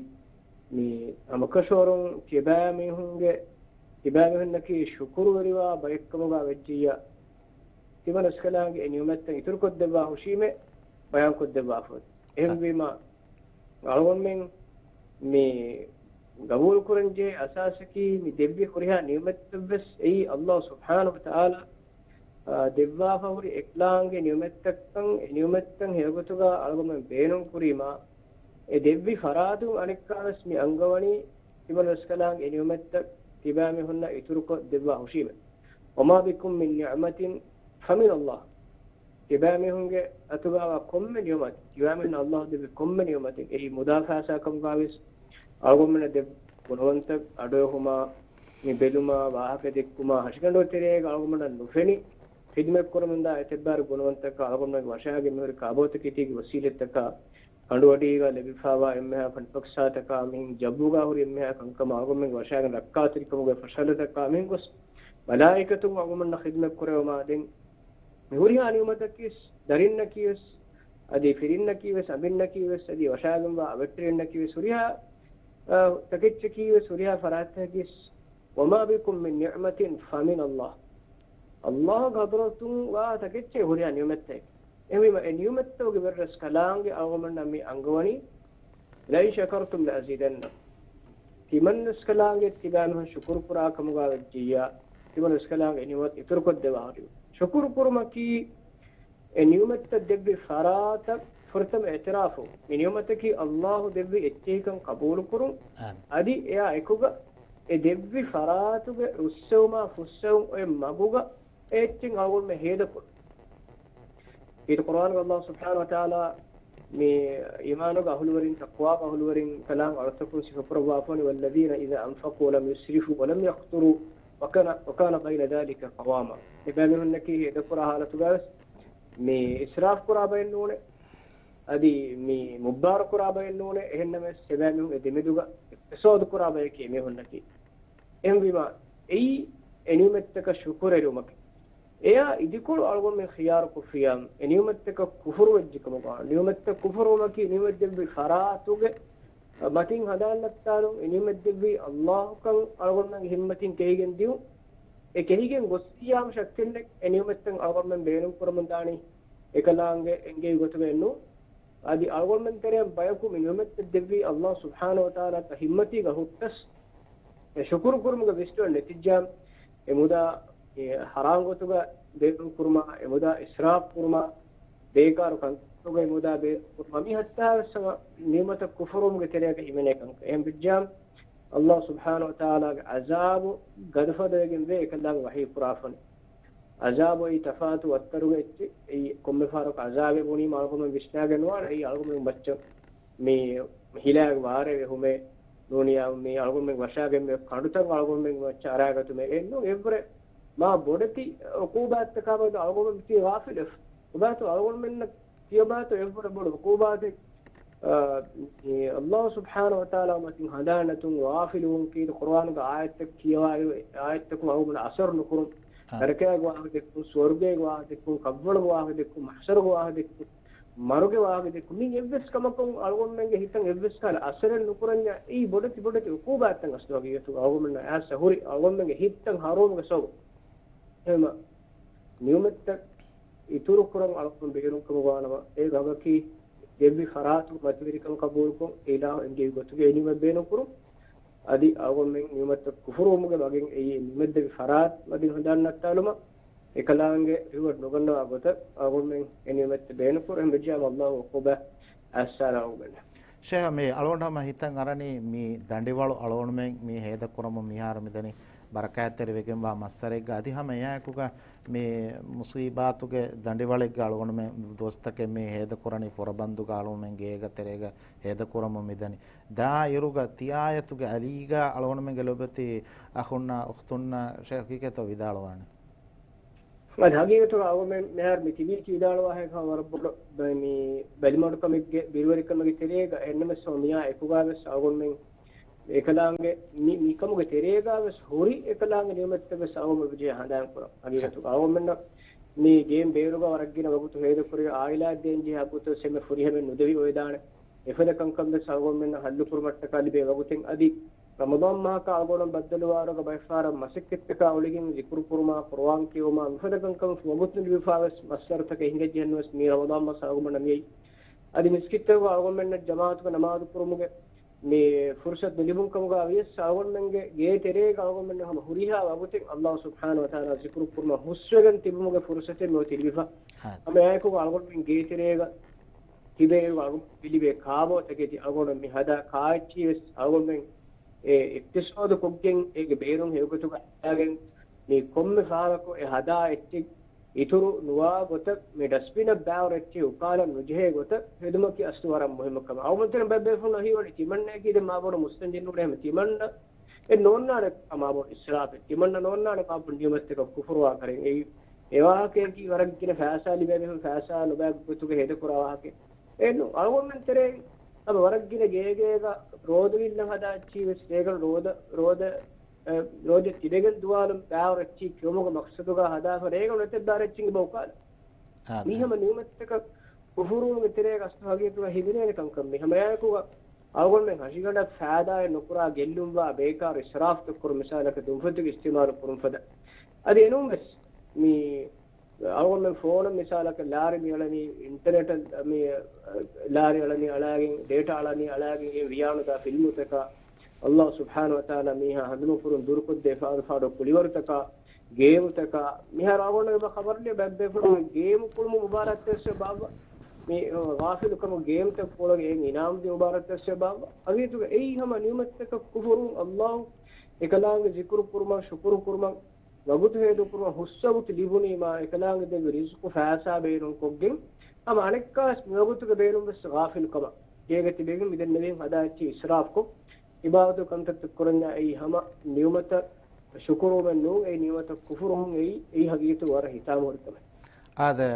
މި ހަމަކަށަވަރުން ތިބާމީހުންގެ، ތިބާމީހުންނަކީ ޝުކުރުވެރިވާ ބައެއްކަމުގަ ވެއްޖިއްޔާ، ތިމަން އިސްކަލާނގެ އެ ނިޢުމަތްތައް އިތުރުކޮށްދެއްވާ ހުށީމޭ ބަޔާންކޮށްދެއްވާފަ. އެހެންވީމާ، އަޅުގަނޑުމެން މި ގަބޫލުކުރަންޖެހޭ އަސާސަކީ މި ދެއްވި ހުރިހާ ނިޢުމަތްތައްވެސް އެއީ އައްލާހު ސުބްޙާނަހު ވަތަޢާލާ، އާ، ދެއްވާފަ ހުރި އިޢްލާންގެ ނިޢުމަތްތައްކަން، އެ ނިޢުމަތްތައް ހެޔޮގޮތުގަ އަޅުގަނޑުމެން ބޭނުންކުރީމާ، އެ ދެއްވި ފަރާތުން އަނެއްކާވެސް މި އަންގަވަނީ ތިމަން އިސްކަލާނގެ އެ ނިޢުމަތްތައް ތިބާމީހުންނަށް އިތުރުކޮށް ދެއްވާ ހުށީމެ. وما بكم من نعمة فمن الله. ތިބާމީހުންގެ އަތުގައިވާ ކޮންމެ ނިޢުމަތެއް، ތިބާމީހުން އައްލާހު ދެއްވި ކޮންމެ ނިޢުމަތެއް، އެއީ މުދާފާސާކަމުގައިވެސް، އަޅުގަނޑުމެންނަށް ދެއްވި ގުނަވަންތައް އަޑުއެހުމާ، މި ބެލުމާ، ވާހަކަ ދެއްކުމާ، ހަށިގަނޑުގެ ތެރޭގަ އަޅުގަނޑުމެންނަށް ނުފެނި ޚިދުމަތް ކުރަމުންދާ އެތައްބާރު ގުނަވަންތަކާ އަޅުގަނޑުމެންގެ ވަށާގެ މިހުރި ކާބޯތަކެތީގެ ވަސީލަތްތަކާ، ކަނޑުއަޑީގަ ލިބިފައިވާ އެންމެހާ ފަންފަކްސާތަކާ މިހެން ޖައްވުގަ ހުރި އެންމެހާ ކަންކަމާ އަޅުގަނޑުމެންގެ ވަށާގެން ރައްކާތެރިކަމުގެ ފަށަލަތަކާ މިހެން ގޮސް މަލާއިކަތުން އަޅުގަނޑުމެންނަށް ޚިދުމަތް ކުރެވުމާ ދެން މި ހުރިހާ ނިޢުމަތަކީވެސް ދަރިންނަކީވެސް އަދި ފިރިންނަކީވެސް އަނބިންނަކީވެސް އަދި ވަށާގެންވާ އަވެއްޓެރިންނަކީވެސް ހުރިހާ، އަ، ތަކެއްޗަކީވެސް ހުރިހާ ފަރާތްތަކަކީވެސް وما بكم من نعمة فمن الله. އައްލާހުގެ ޙަޟްރަތުން ވާ ތަކެއްޗެއް ހުރިހާ ނިޢުމަތެއް. އެހެންވީމަ، އެ ނިޢުމަތްތަކުގެ ވެރިރަސްކަލާނގެ އަޅުގަނޑުމެންނަށް މި އަންގަވަނީ، لئن شكرتم لأزيدنكم. ތިމަން ރަސްކަލާނގެ ތިބާމީހުން ޝުކުރު ކުރާ ކަމުގަ ވެއްޖިއްޔާ، ތިމަން ރަސްކަލާނގެ އެ ނިޢުމަތް އިތުރުކޮށްދެވާ ހުރި. ޝުކުރު ކުރުމަކީ، އެ ނިޢުމަތްތައް ދެއްވި ފަރާތަށް ފުރަތަމަ އިޢުތިރާފު، މި ނިޢުމަތަކީ އައްލާހު ދެއްވި އެއްޗެހިކަން ޤަބޫލުކުރުން، އާނ. އަދި އެއާ އެކުގަ އެ ދެއްވި ފަރާތުގެ ރުއްސެވުމާ ފުއްސެވުން އޮތް މަގުގަ އެ އެއްޗެއް އަޅުގަނޑުމެން ހޭދަކުރުން. އީ ޤުރްއާނުގަ އައްލާހު ސުބްޙާނަހު ވަތަޢާލާ މި އީމާނުގެ އަހުލުވެރިން، ތަޤްވާގެ އަހުލުވެރިން ކަލާނގެ އަޅުތަކުން ސިފަކުރައްވާފަ ވަނީ، والذين إذا أنفقوا لم يسرفوا ولم يقتروا وكان، وكان بين ذلك قواما. ތިބާމީހުންނަކީ ހޭދަކުރާ ޙާލަތުގަވެސް މި އިސްރާފް ކުރާ ބައެއް ނޫނޭ. އަދި މި މުއްބާރު ކުރާ ބައެއް ނޫނޭ. އެހެންނަމަވެސް ތިބާމީހުން އެ ދެމެދުގަ އިޤްތިޞާދު ކުރާ ބަޔަކީ އެމީހުންނަކީ. އެހެންވީމާ، އެއީ އެ ނިޢުމަތްތަކަށް ޝުކުރުވެރިވުމަކީ. އެއާ އިދިކޮޅު އަޅުގަނޑުމެން ޚިޔާރުކޮށްފިއްޔާ، އެ ނިޢުމަތްތަކަށް ކުފުރުވެއްޖެކަމުގަ، ނިޢުމަތްތައް ކުފުރުވުމަކީ ނިޢުމަތްދެއްވި ފަރާތުގެ މަތިން ހަނދާން ނައްތާލުން. އެ ނިޢުމަތްދެއްވި އައްލާހުކަން އަޅުގަނޑުމެންގެ ހިތްމަތިން ކެހިގެން ދިއުން. އެ ކެހިގެން ގޮއްސިއްޔާމު ޝައްކެއްނެތް، އެ ނިޢުމަތްތައް އަޅުގަނޑުމެން ބޭނުން ކުރަމުން ދާނީ އެކަލާނގެ އެނގޭ ގޮތުގައެއްނު. އަދި އަޅުގަނޑުމެން ތެރެއިން ބަޔަކު މި ނިޢުމަތްތައް ދެއްވީ އައްލާހު ސުބްޙާނަހު ވަތަޢާލާ ތަ ހިތްމަތީގަ ހުއްޓަސް، އެ ޝުކުރު ކުރުމުގެ ވިސްނުން ނެތިއްޖާ، އެ މުދާ އެ ޙަރާން ގޮތުގަ ބޭނުން ކުރުމާ، އެ މުދާ އިސްރާފް ކުރުމާ، ބޭކާރު ކަންތައްތަކުގައި މުދާ ބޭނުން ކުރުމާ، މި ހައްތާވެސް ހަމަ ނިޢުމަތަށް ކުފުރުވުމުގެ ތެރެއަކަށް ހިމެނޭ ކަންކަން. އެހެން ވެއްޖާ، އައްލާހު ސުބްޙާނަހު ވަތަޢާލާގެ ޢަޒާބު ގަދަފަދައިގެން ވޭ އެކަލާނގެ ވަޙީ ކުރާފަނި. ޢަޒާބު އެއީ ތަފާތު ވައްތަރުގެ އެއްޗެއް. އެއީ ކޮންމެ ފަހަރަކު ޢަޒާބެއް ބުނީމަ އަޅުގަނޑުމެން ވިސްނާގެން ނުވާނެ. އެއީ އަޅުގަނޑުމެން މައްޗަށް މި ހިލާގެ ވާރޭ ވެހުމޭ ނޫނިޔާ މި އަޅުގަނޑުމެން ވަށާގެން މި ކަނޑުތައް އަޅުގަނޑުމެން މައްޗަށް އަރާގަތުމޭ އެއްނޫން. އެއްވުރެ މާ ބޮޑެތި ޢުޤޫބާތްތަކާ ބަދު އަޅުގަނޑުމެން ތި ޣާފިލެއް. އޮބާތު އަޅުގަނޑުމެންނަށް ތިޔަބާތު އެއްވުރެ ބޮޑު ޢުޤޫބާތެއް، އާ، މި އައްލާހު ސުބްޙާނަހު ވަތަޢާލާ މަތިން ހަނދާން ނެތުން، ޣާފިލުވުން ކީރި ޤުރުއާނުގެ އާޔަތްތައް ކިޔަވާ އެ އާޔަތްތަކުން އަޅުގަނޑު އަސަރު ނުކުރުން، އާ. ނަރަކައިގެ ވާހަކަ ދެއްކުން، ސުވަރުގޭގެ ވާހަކަ ދެއްކުން، ކަށްވަޅުގެ ވާހަކަ ދެއްކުން، މަޙްޝަރުގެ ވާހަކަ ދެއްކުން، މަރުގެ ވާހަކަ ދެއްކުން، މި އެއްވެސް ކަމަކުން އަޅުގަނޑުމެންގެ ހިތަށް އެއްވެސް ކަހަލަ އަސަރެއް ނުކުރަންޏާ، އެއީ ބޮޑެތި ބޮޑެތި ޢުޤޫބާތްތައް އަސްލު ހަގީގަތުގަ އަޅުގަނޑުމެންނަށް އައިސް ހުރި އަޅުގަނޑުމެންގެ ހިތްތައް ހަރުވުމުގެ ސަބަބު. އެހެންމަ ނިޢުމަތްތައް އިތުރު ކުރަން އަޅުގަނޑު ބޭނުންކަމުގަ ވާނަމަ، އޭގެ ވަގަކީ ދެއްވި ފަރާތުގެ މަތިވެރިކަން ޤަބޫލުކޮށް، އެ އިލާހު އެންގެވި ގޮތުގައި ނިޢުމަތް ބޭނުންކުރުން. އަދި އަޅުގަނޑުމެން ނިޢުމަތްތައް ކުފުރުވުމުގެ ވަގެން އެއީ އެ ނިޢުމަތް ދެއްވި ފަރާތް މަތިން ހަނދާން ނައްތާލުމަށް، އެކަލާނގެ ރިވަޑް ނުގަންނަވާ ގޮތަށް އަޅުގަނޑުމެން އެ ނިޢުމަތްތައް ބޭނުންކުރުން. އެހެންވެއްޖާމަ އައްލާހު ޢުޤޫބާތް އައްސާލާ އަޅުގަނޑަށް. ޝޭހް، މި އަޅުގަނޑު ހަމަ ހިތަށް އަރަނީ މި ދަނޑިވަޅު އަޅުގަނޑުމެން މި ހޭދަކުރަމުން މިހާރު މިދަނީ ބަރަކާތްތެރިވެގެންވާ މައްސަރެއްގަ. އަދި ހަމަ އެއާއެކުގަ މި މުޞީބާތުގެ ދަނޑިވަޅެއްގަ އަޅުގަނޑުމެން ދުވަސްތަކެއް މި ހޭދަކުރަނީ ފުރަބަންދުގަ އަޅުގަނޑުމެން ގޭގަ ތެރޭގަ ހޭދަކުރަމުން މިދަނީ. ދާއިރުގަ ތިއާޔަތުގެ އަލީގަ އަޅުގަނޑުމެންގެ ލޮބުވެތި އަޚުންނާ އުޚްތުންނާ ޝޭހް ހަގީގަތަށް ވިދާޅުވާނެ. އަދި ހަގީގަތުގަ އަޅުގަނޑުމެން މިހާރު މި ތިބީ ކީ ވިދާޅުވާހެއް ވަރަށް ބޮޑު ބަ-، މި ބެލިމަޑުކަމެއްގެ ބިރުވެރިކަމެއްގެ ތެރޭގަ އެންނަމެސް މިއާ އެކުގަ ވެސް އަޅުގަނޑުމެން އެކަލާނގެ މި، މިކަމުގެ ތެރޭގަ ވެސް ހުރި އެކަލާނގެ ނިޢުމަތްތައް ވެސް އަޅުގަނޑު އެބަޖެހޭ ހަނދާން ކުރަން. ހަގީގަތުގަ އަޅުގަނޑުމެންނަށް މި ގޭން ބޭރުގަ ވަރަށް ގިނަ ވަގުތު ހޭދަކުރި އާއިލާއަށް ދޭން ޖެހޭ ވަގުތު ވެސް އެންމެ ފުރިހަމައެއް ނުދެވި އޮވެދާނެ. އެފަދަ ކަންކަން ވެސް އަޅުގަނޑުމެންނަށް ހައްލު ކުރުމަށްޓަކާ ލިބޭ ވަގުތެއް އަދި ރަމަޟާން މަހަކަށް އަޅުގަނޑު ބައްދަލުވާއިރުގަ ބައެއްފަހަރަށް މަސައްކަތްތަކާ އުޅިގެން ޒިކުރު ކުރުމާ، ޤުރުއާން ކިޔެވުމާ، މިފަދަ ކަންކަން ވަގުތު ނުލިބިފާ ވެސް މައްސަރުތަކެއް ހިނގައްޖެހެން ވެސް މީ ރަމަޟާން މަސް އަޅުގަނޑަށް މިއައީ. އަދި މިސްކިތްތަކުގަ އަޅުގަނޑުމެންނަށް ޖަމާޢަތުގަ ނަމާދު ކުރުމުގެ މި ފުރުޞަތު ނުލިބުން ކަމުގަ ވިޔަސް އަޅުގަނޑުމެންގެ ގޭ ތެރޭގަ އަޅުގަނޑުމެން ހަމަ ހުރިހާ ވަގުތެއް އައްލާހު ސުބްޙާނަހު ވަތަޢާލާ ޒިކުރު ކުރުމަށް ހުސްވެގެން ތިބުމުގެ ފުރުޞަތެއް މިއޮތީ ލިބިފަ. ހަމަ އެއާއެކު އަޅުގަނޑުމެން ގޭ ތެރޭގަ ތިބޭއިރު އަޅުގަނޑު ލިބޭ ކާބޯތަކެތި އަޅުގަނޑު މި ހަދާ ކާއެއްޗި ވެސް އަޅުގަނޑުމެން އެ އިޤްތިޞާދު ކޮށްގެން އޭގެ ބޭރުން ހެޔޮގޮތުގަ ހަދާގެން މި ކޮންމެ ފަހަރަކު އެ ހަދާ އެއްޗެއް އިތުރު ނުވާ ގޮތަށް މި ޑަސްބިނަށް ބާވަރު އެއްޗެއް އުކާލަން ނުޖެހޭ ގޮތަށް ހެދުމަކީ އަސްލު ވަރަށް މުހިއްމު ކަމެއް. އަޅުގަނޑުމެން ބައެއް ބޭފުޅުން އަހީވަނީ ތިމަންނައަކީ ދެން މާބޮޑު މުސްތަންޖެން ނޫނޭ ހަމަ ތިމަންނަ އެ ނޯންނާނެ މާބޮޑު އިސްރާފެއް. ތިމަންނަ ނޯންނާނެ މާބޮޑު ނިޢުމަތްތަކަށް ކުފުރުވާ ކަރެއް. އެއީ އެ ވާހަކަޔަކީ ވަރަށް ގިނަ ފައިސާ ލިބޭ މީހުން ފައިސާ ނުބައި ގޮތުގަ ހޭދަކުރާ ވާހަކައެއް. އެއްނު އަޅުގަނޑުމެން ތެރެއިން ހަމަ ވަރަށް ގިނަ ގޭގޭގަ ރޯދަ ވިއްލަން ހަދާ އެއްޗިހި ވެސް ރޭގަނޑު ރޯދަ، ރޯދަ، އެ، ރޯދަ ތިބެގެން ދުވާލުން ބާވަރު އެއްޗިހި ކިޔުމުގެ މަޤްޞަދުގަ ހަދާފަ ރޭގަނޑު އެތައް ބާރަ އެއްޗިން އެބަ އުކާލަން. އާ، މީ ހަމަ ނިޢުމަތްތަކަށް ކުފުރުވުމުގެ ތެރޭގަ އަސްލު ހަގީގަތުގަ ހިމެނޭނެ ކަންކަން މީ. ހަމައެއާއެކުގަ އަޅުގަނޑުމެން ހަށިގަނޑަށް ފައިދާއެއް ނުކުރާ ގެއްލުންވާ ބޭކާރު އިސްރާފްތައް ކުރުން މިސާލަކަށް ދުންފަތުގެ އިސްތިޢުމާލު ކުރުން ފަދަ. އަދި އެނޫންވެސް މި އަޅުގަނޑުމެން ފޯނަށް މިސާލަކަށް ލާރި މި އަޅަނީ އިންޓަރނެޓަށް މި ލާރި އަޅަނީ އަޅާގެން ޑޭޓާ އަޅަނީ އަޅާގެން އެ ވިޔާނުދާ ފިލްމުތަކާ އައްލާހު ސުބްޙާނަހު ވަތަޢާލާ މީހާ ހަނދުމަކުރުން ދުރުކޮށްދޭ ފާޑު ފާޑު ކުޅިވަރުތަކާ ގޭމުތަކާ މިހާރު އަޅުގަނޑު އެބަ ޚަބަރު ލިޔާ ބައެއް ބޭފުޅުން ގޭމު ކުޅުމު މުބާރާތްތައް ވެސް ބާއްވާ. މި ޣާފިލުކަމުގެ ގޭމްތައް ކުޅަގެން އެއިން އިނާމް ދިނުމު މުބާރާތްތައް ވެސް ބާއްވާ. ހަގީގަތުގަ އެއީ ހަމަ ނިޢުމަތްތަކަށް ކުފުރުވުން، އައްލާހު އެކަލާނގެ ޒިކުރު ކުރުމަށް، ޝުކުރު ކުރުމަށް، ވަގުތު ހޭދަކުރުމަށް ހުސްވަގުތު ލިބުނީމާ، އެކަލާނގެ ދެއްވި ރިޒުޤު ފައިސާ ބޭނުންކޮށްގެން، ހަމަ އަނެއްކާވެސް މިވަގުތުގެ ބޭނުން ވެސް ޣާފިލުކަމަށް ގޭގަ ތިބެގެން މިދެންނެވި ހަދާ އެއްޗިހި އިސްރާފްކޮށް، އިބާދަތު ކަންތައްތައް ކުރަންޏާ އެއީ ހަމަ ނިޢުމަތަށް ޝުކުރުވުމެއް ނޫން، އެއީ ނިޢުމަތަށް ކުފުރުވުން. އެއީ، އެއީ ހަގީގަތު ވަރަށް ހިތާމަހުރި ކަމެއް. އާދެ،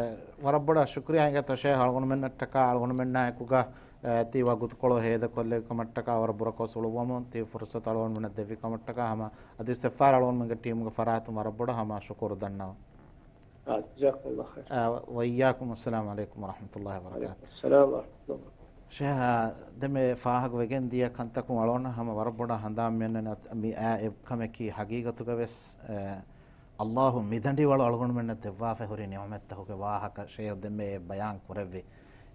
ވަރަށް ބޮޑަށް ޝުކުރިއްޔާ ހިނގޭތޯ ޝޭހް އަޅުގަނޑުމެންނަށްޓަކާ އަޅުގަނޑުމެންނާއެކުގަ، އެ، ތި ވަގުތުކޮޅު ހޭދަކޮށްލެވި ކަމަށްޓަކާ ވަރަށް ބުރަކޮށް ސުޅުއްވަމުން ތި ފުރުޞަތު އަޅުގަނޑުމެންނަށް ދެއްވި ކަމަށްޓަކާ ހަމަ އަދި ސެފާރ އަޅުގަނޑުމެންގެ ޓީމުގެ ފަރާތުން ވަރަށް ބޮޑަށް ހަމަ ޝުކުރު ދަންނަވަން. އާ، ޖަޒާކުމުﷲ ޚައިރާ. އާ، ވައިއްޔާކުމު. އައްސަލާމު ޢަލައިކުމް ވަރަޙްމަތުﷲ ވަބަރަކާތު. ވަޢަލައިކުމުއްސަލާމް ވަރަޙްމަތުﷲ ވަބަރަކާތު. ޝޭޚް، ދެން މި ފާހަގަވެގެން ދިޔަ ކަންތަކުން އަޅުގަނޑަށް ހަމަ ވަރަށް ބޮޑަށް ހަނދާން މިއަންނަނީ މި އާ އެއްކަމަކީ ހަގީގަތުގަވެސް، އެ، ﷲ މިދަނޑިވަޅު އަޅުގަނޑުމެންނަށް ދެއްވާފައި ހުރި ނިޢުމަތްތަކުގެ ވާހަކަ ޝޭޚް ދެންމެ އެ ބަޔާން ކުރެއްވި.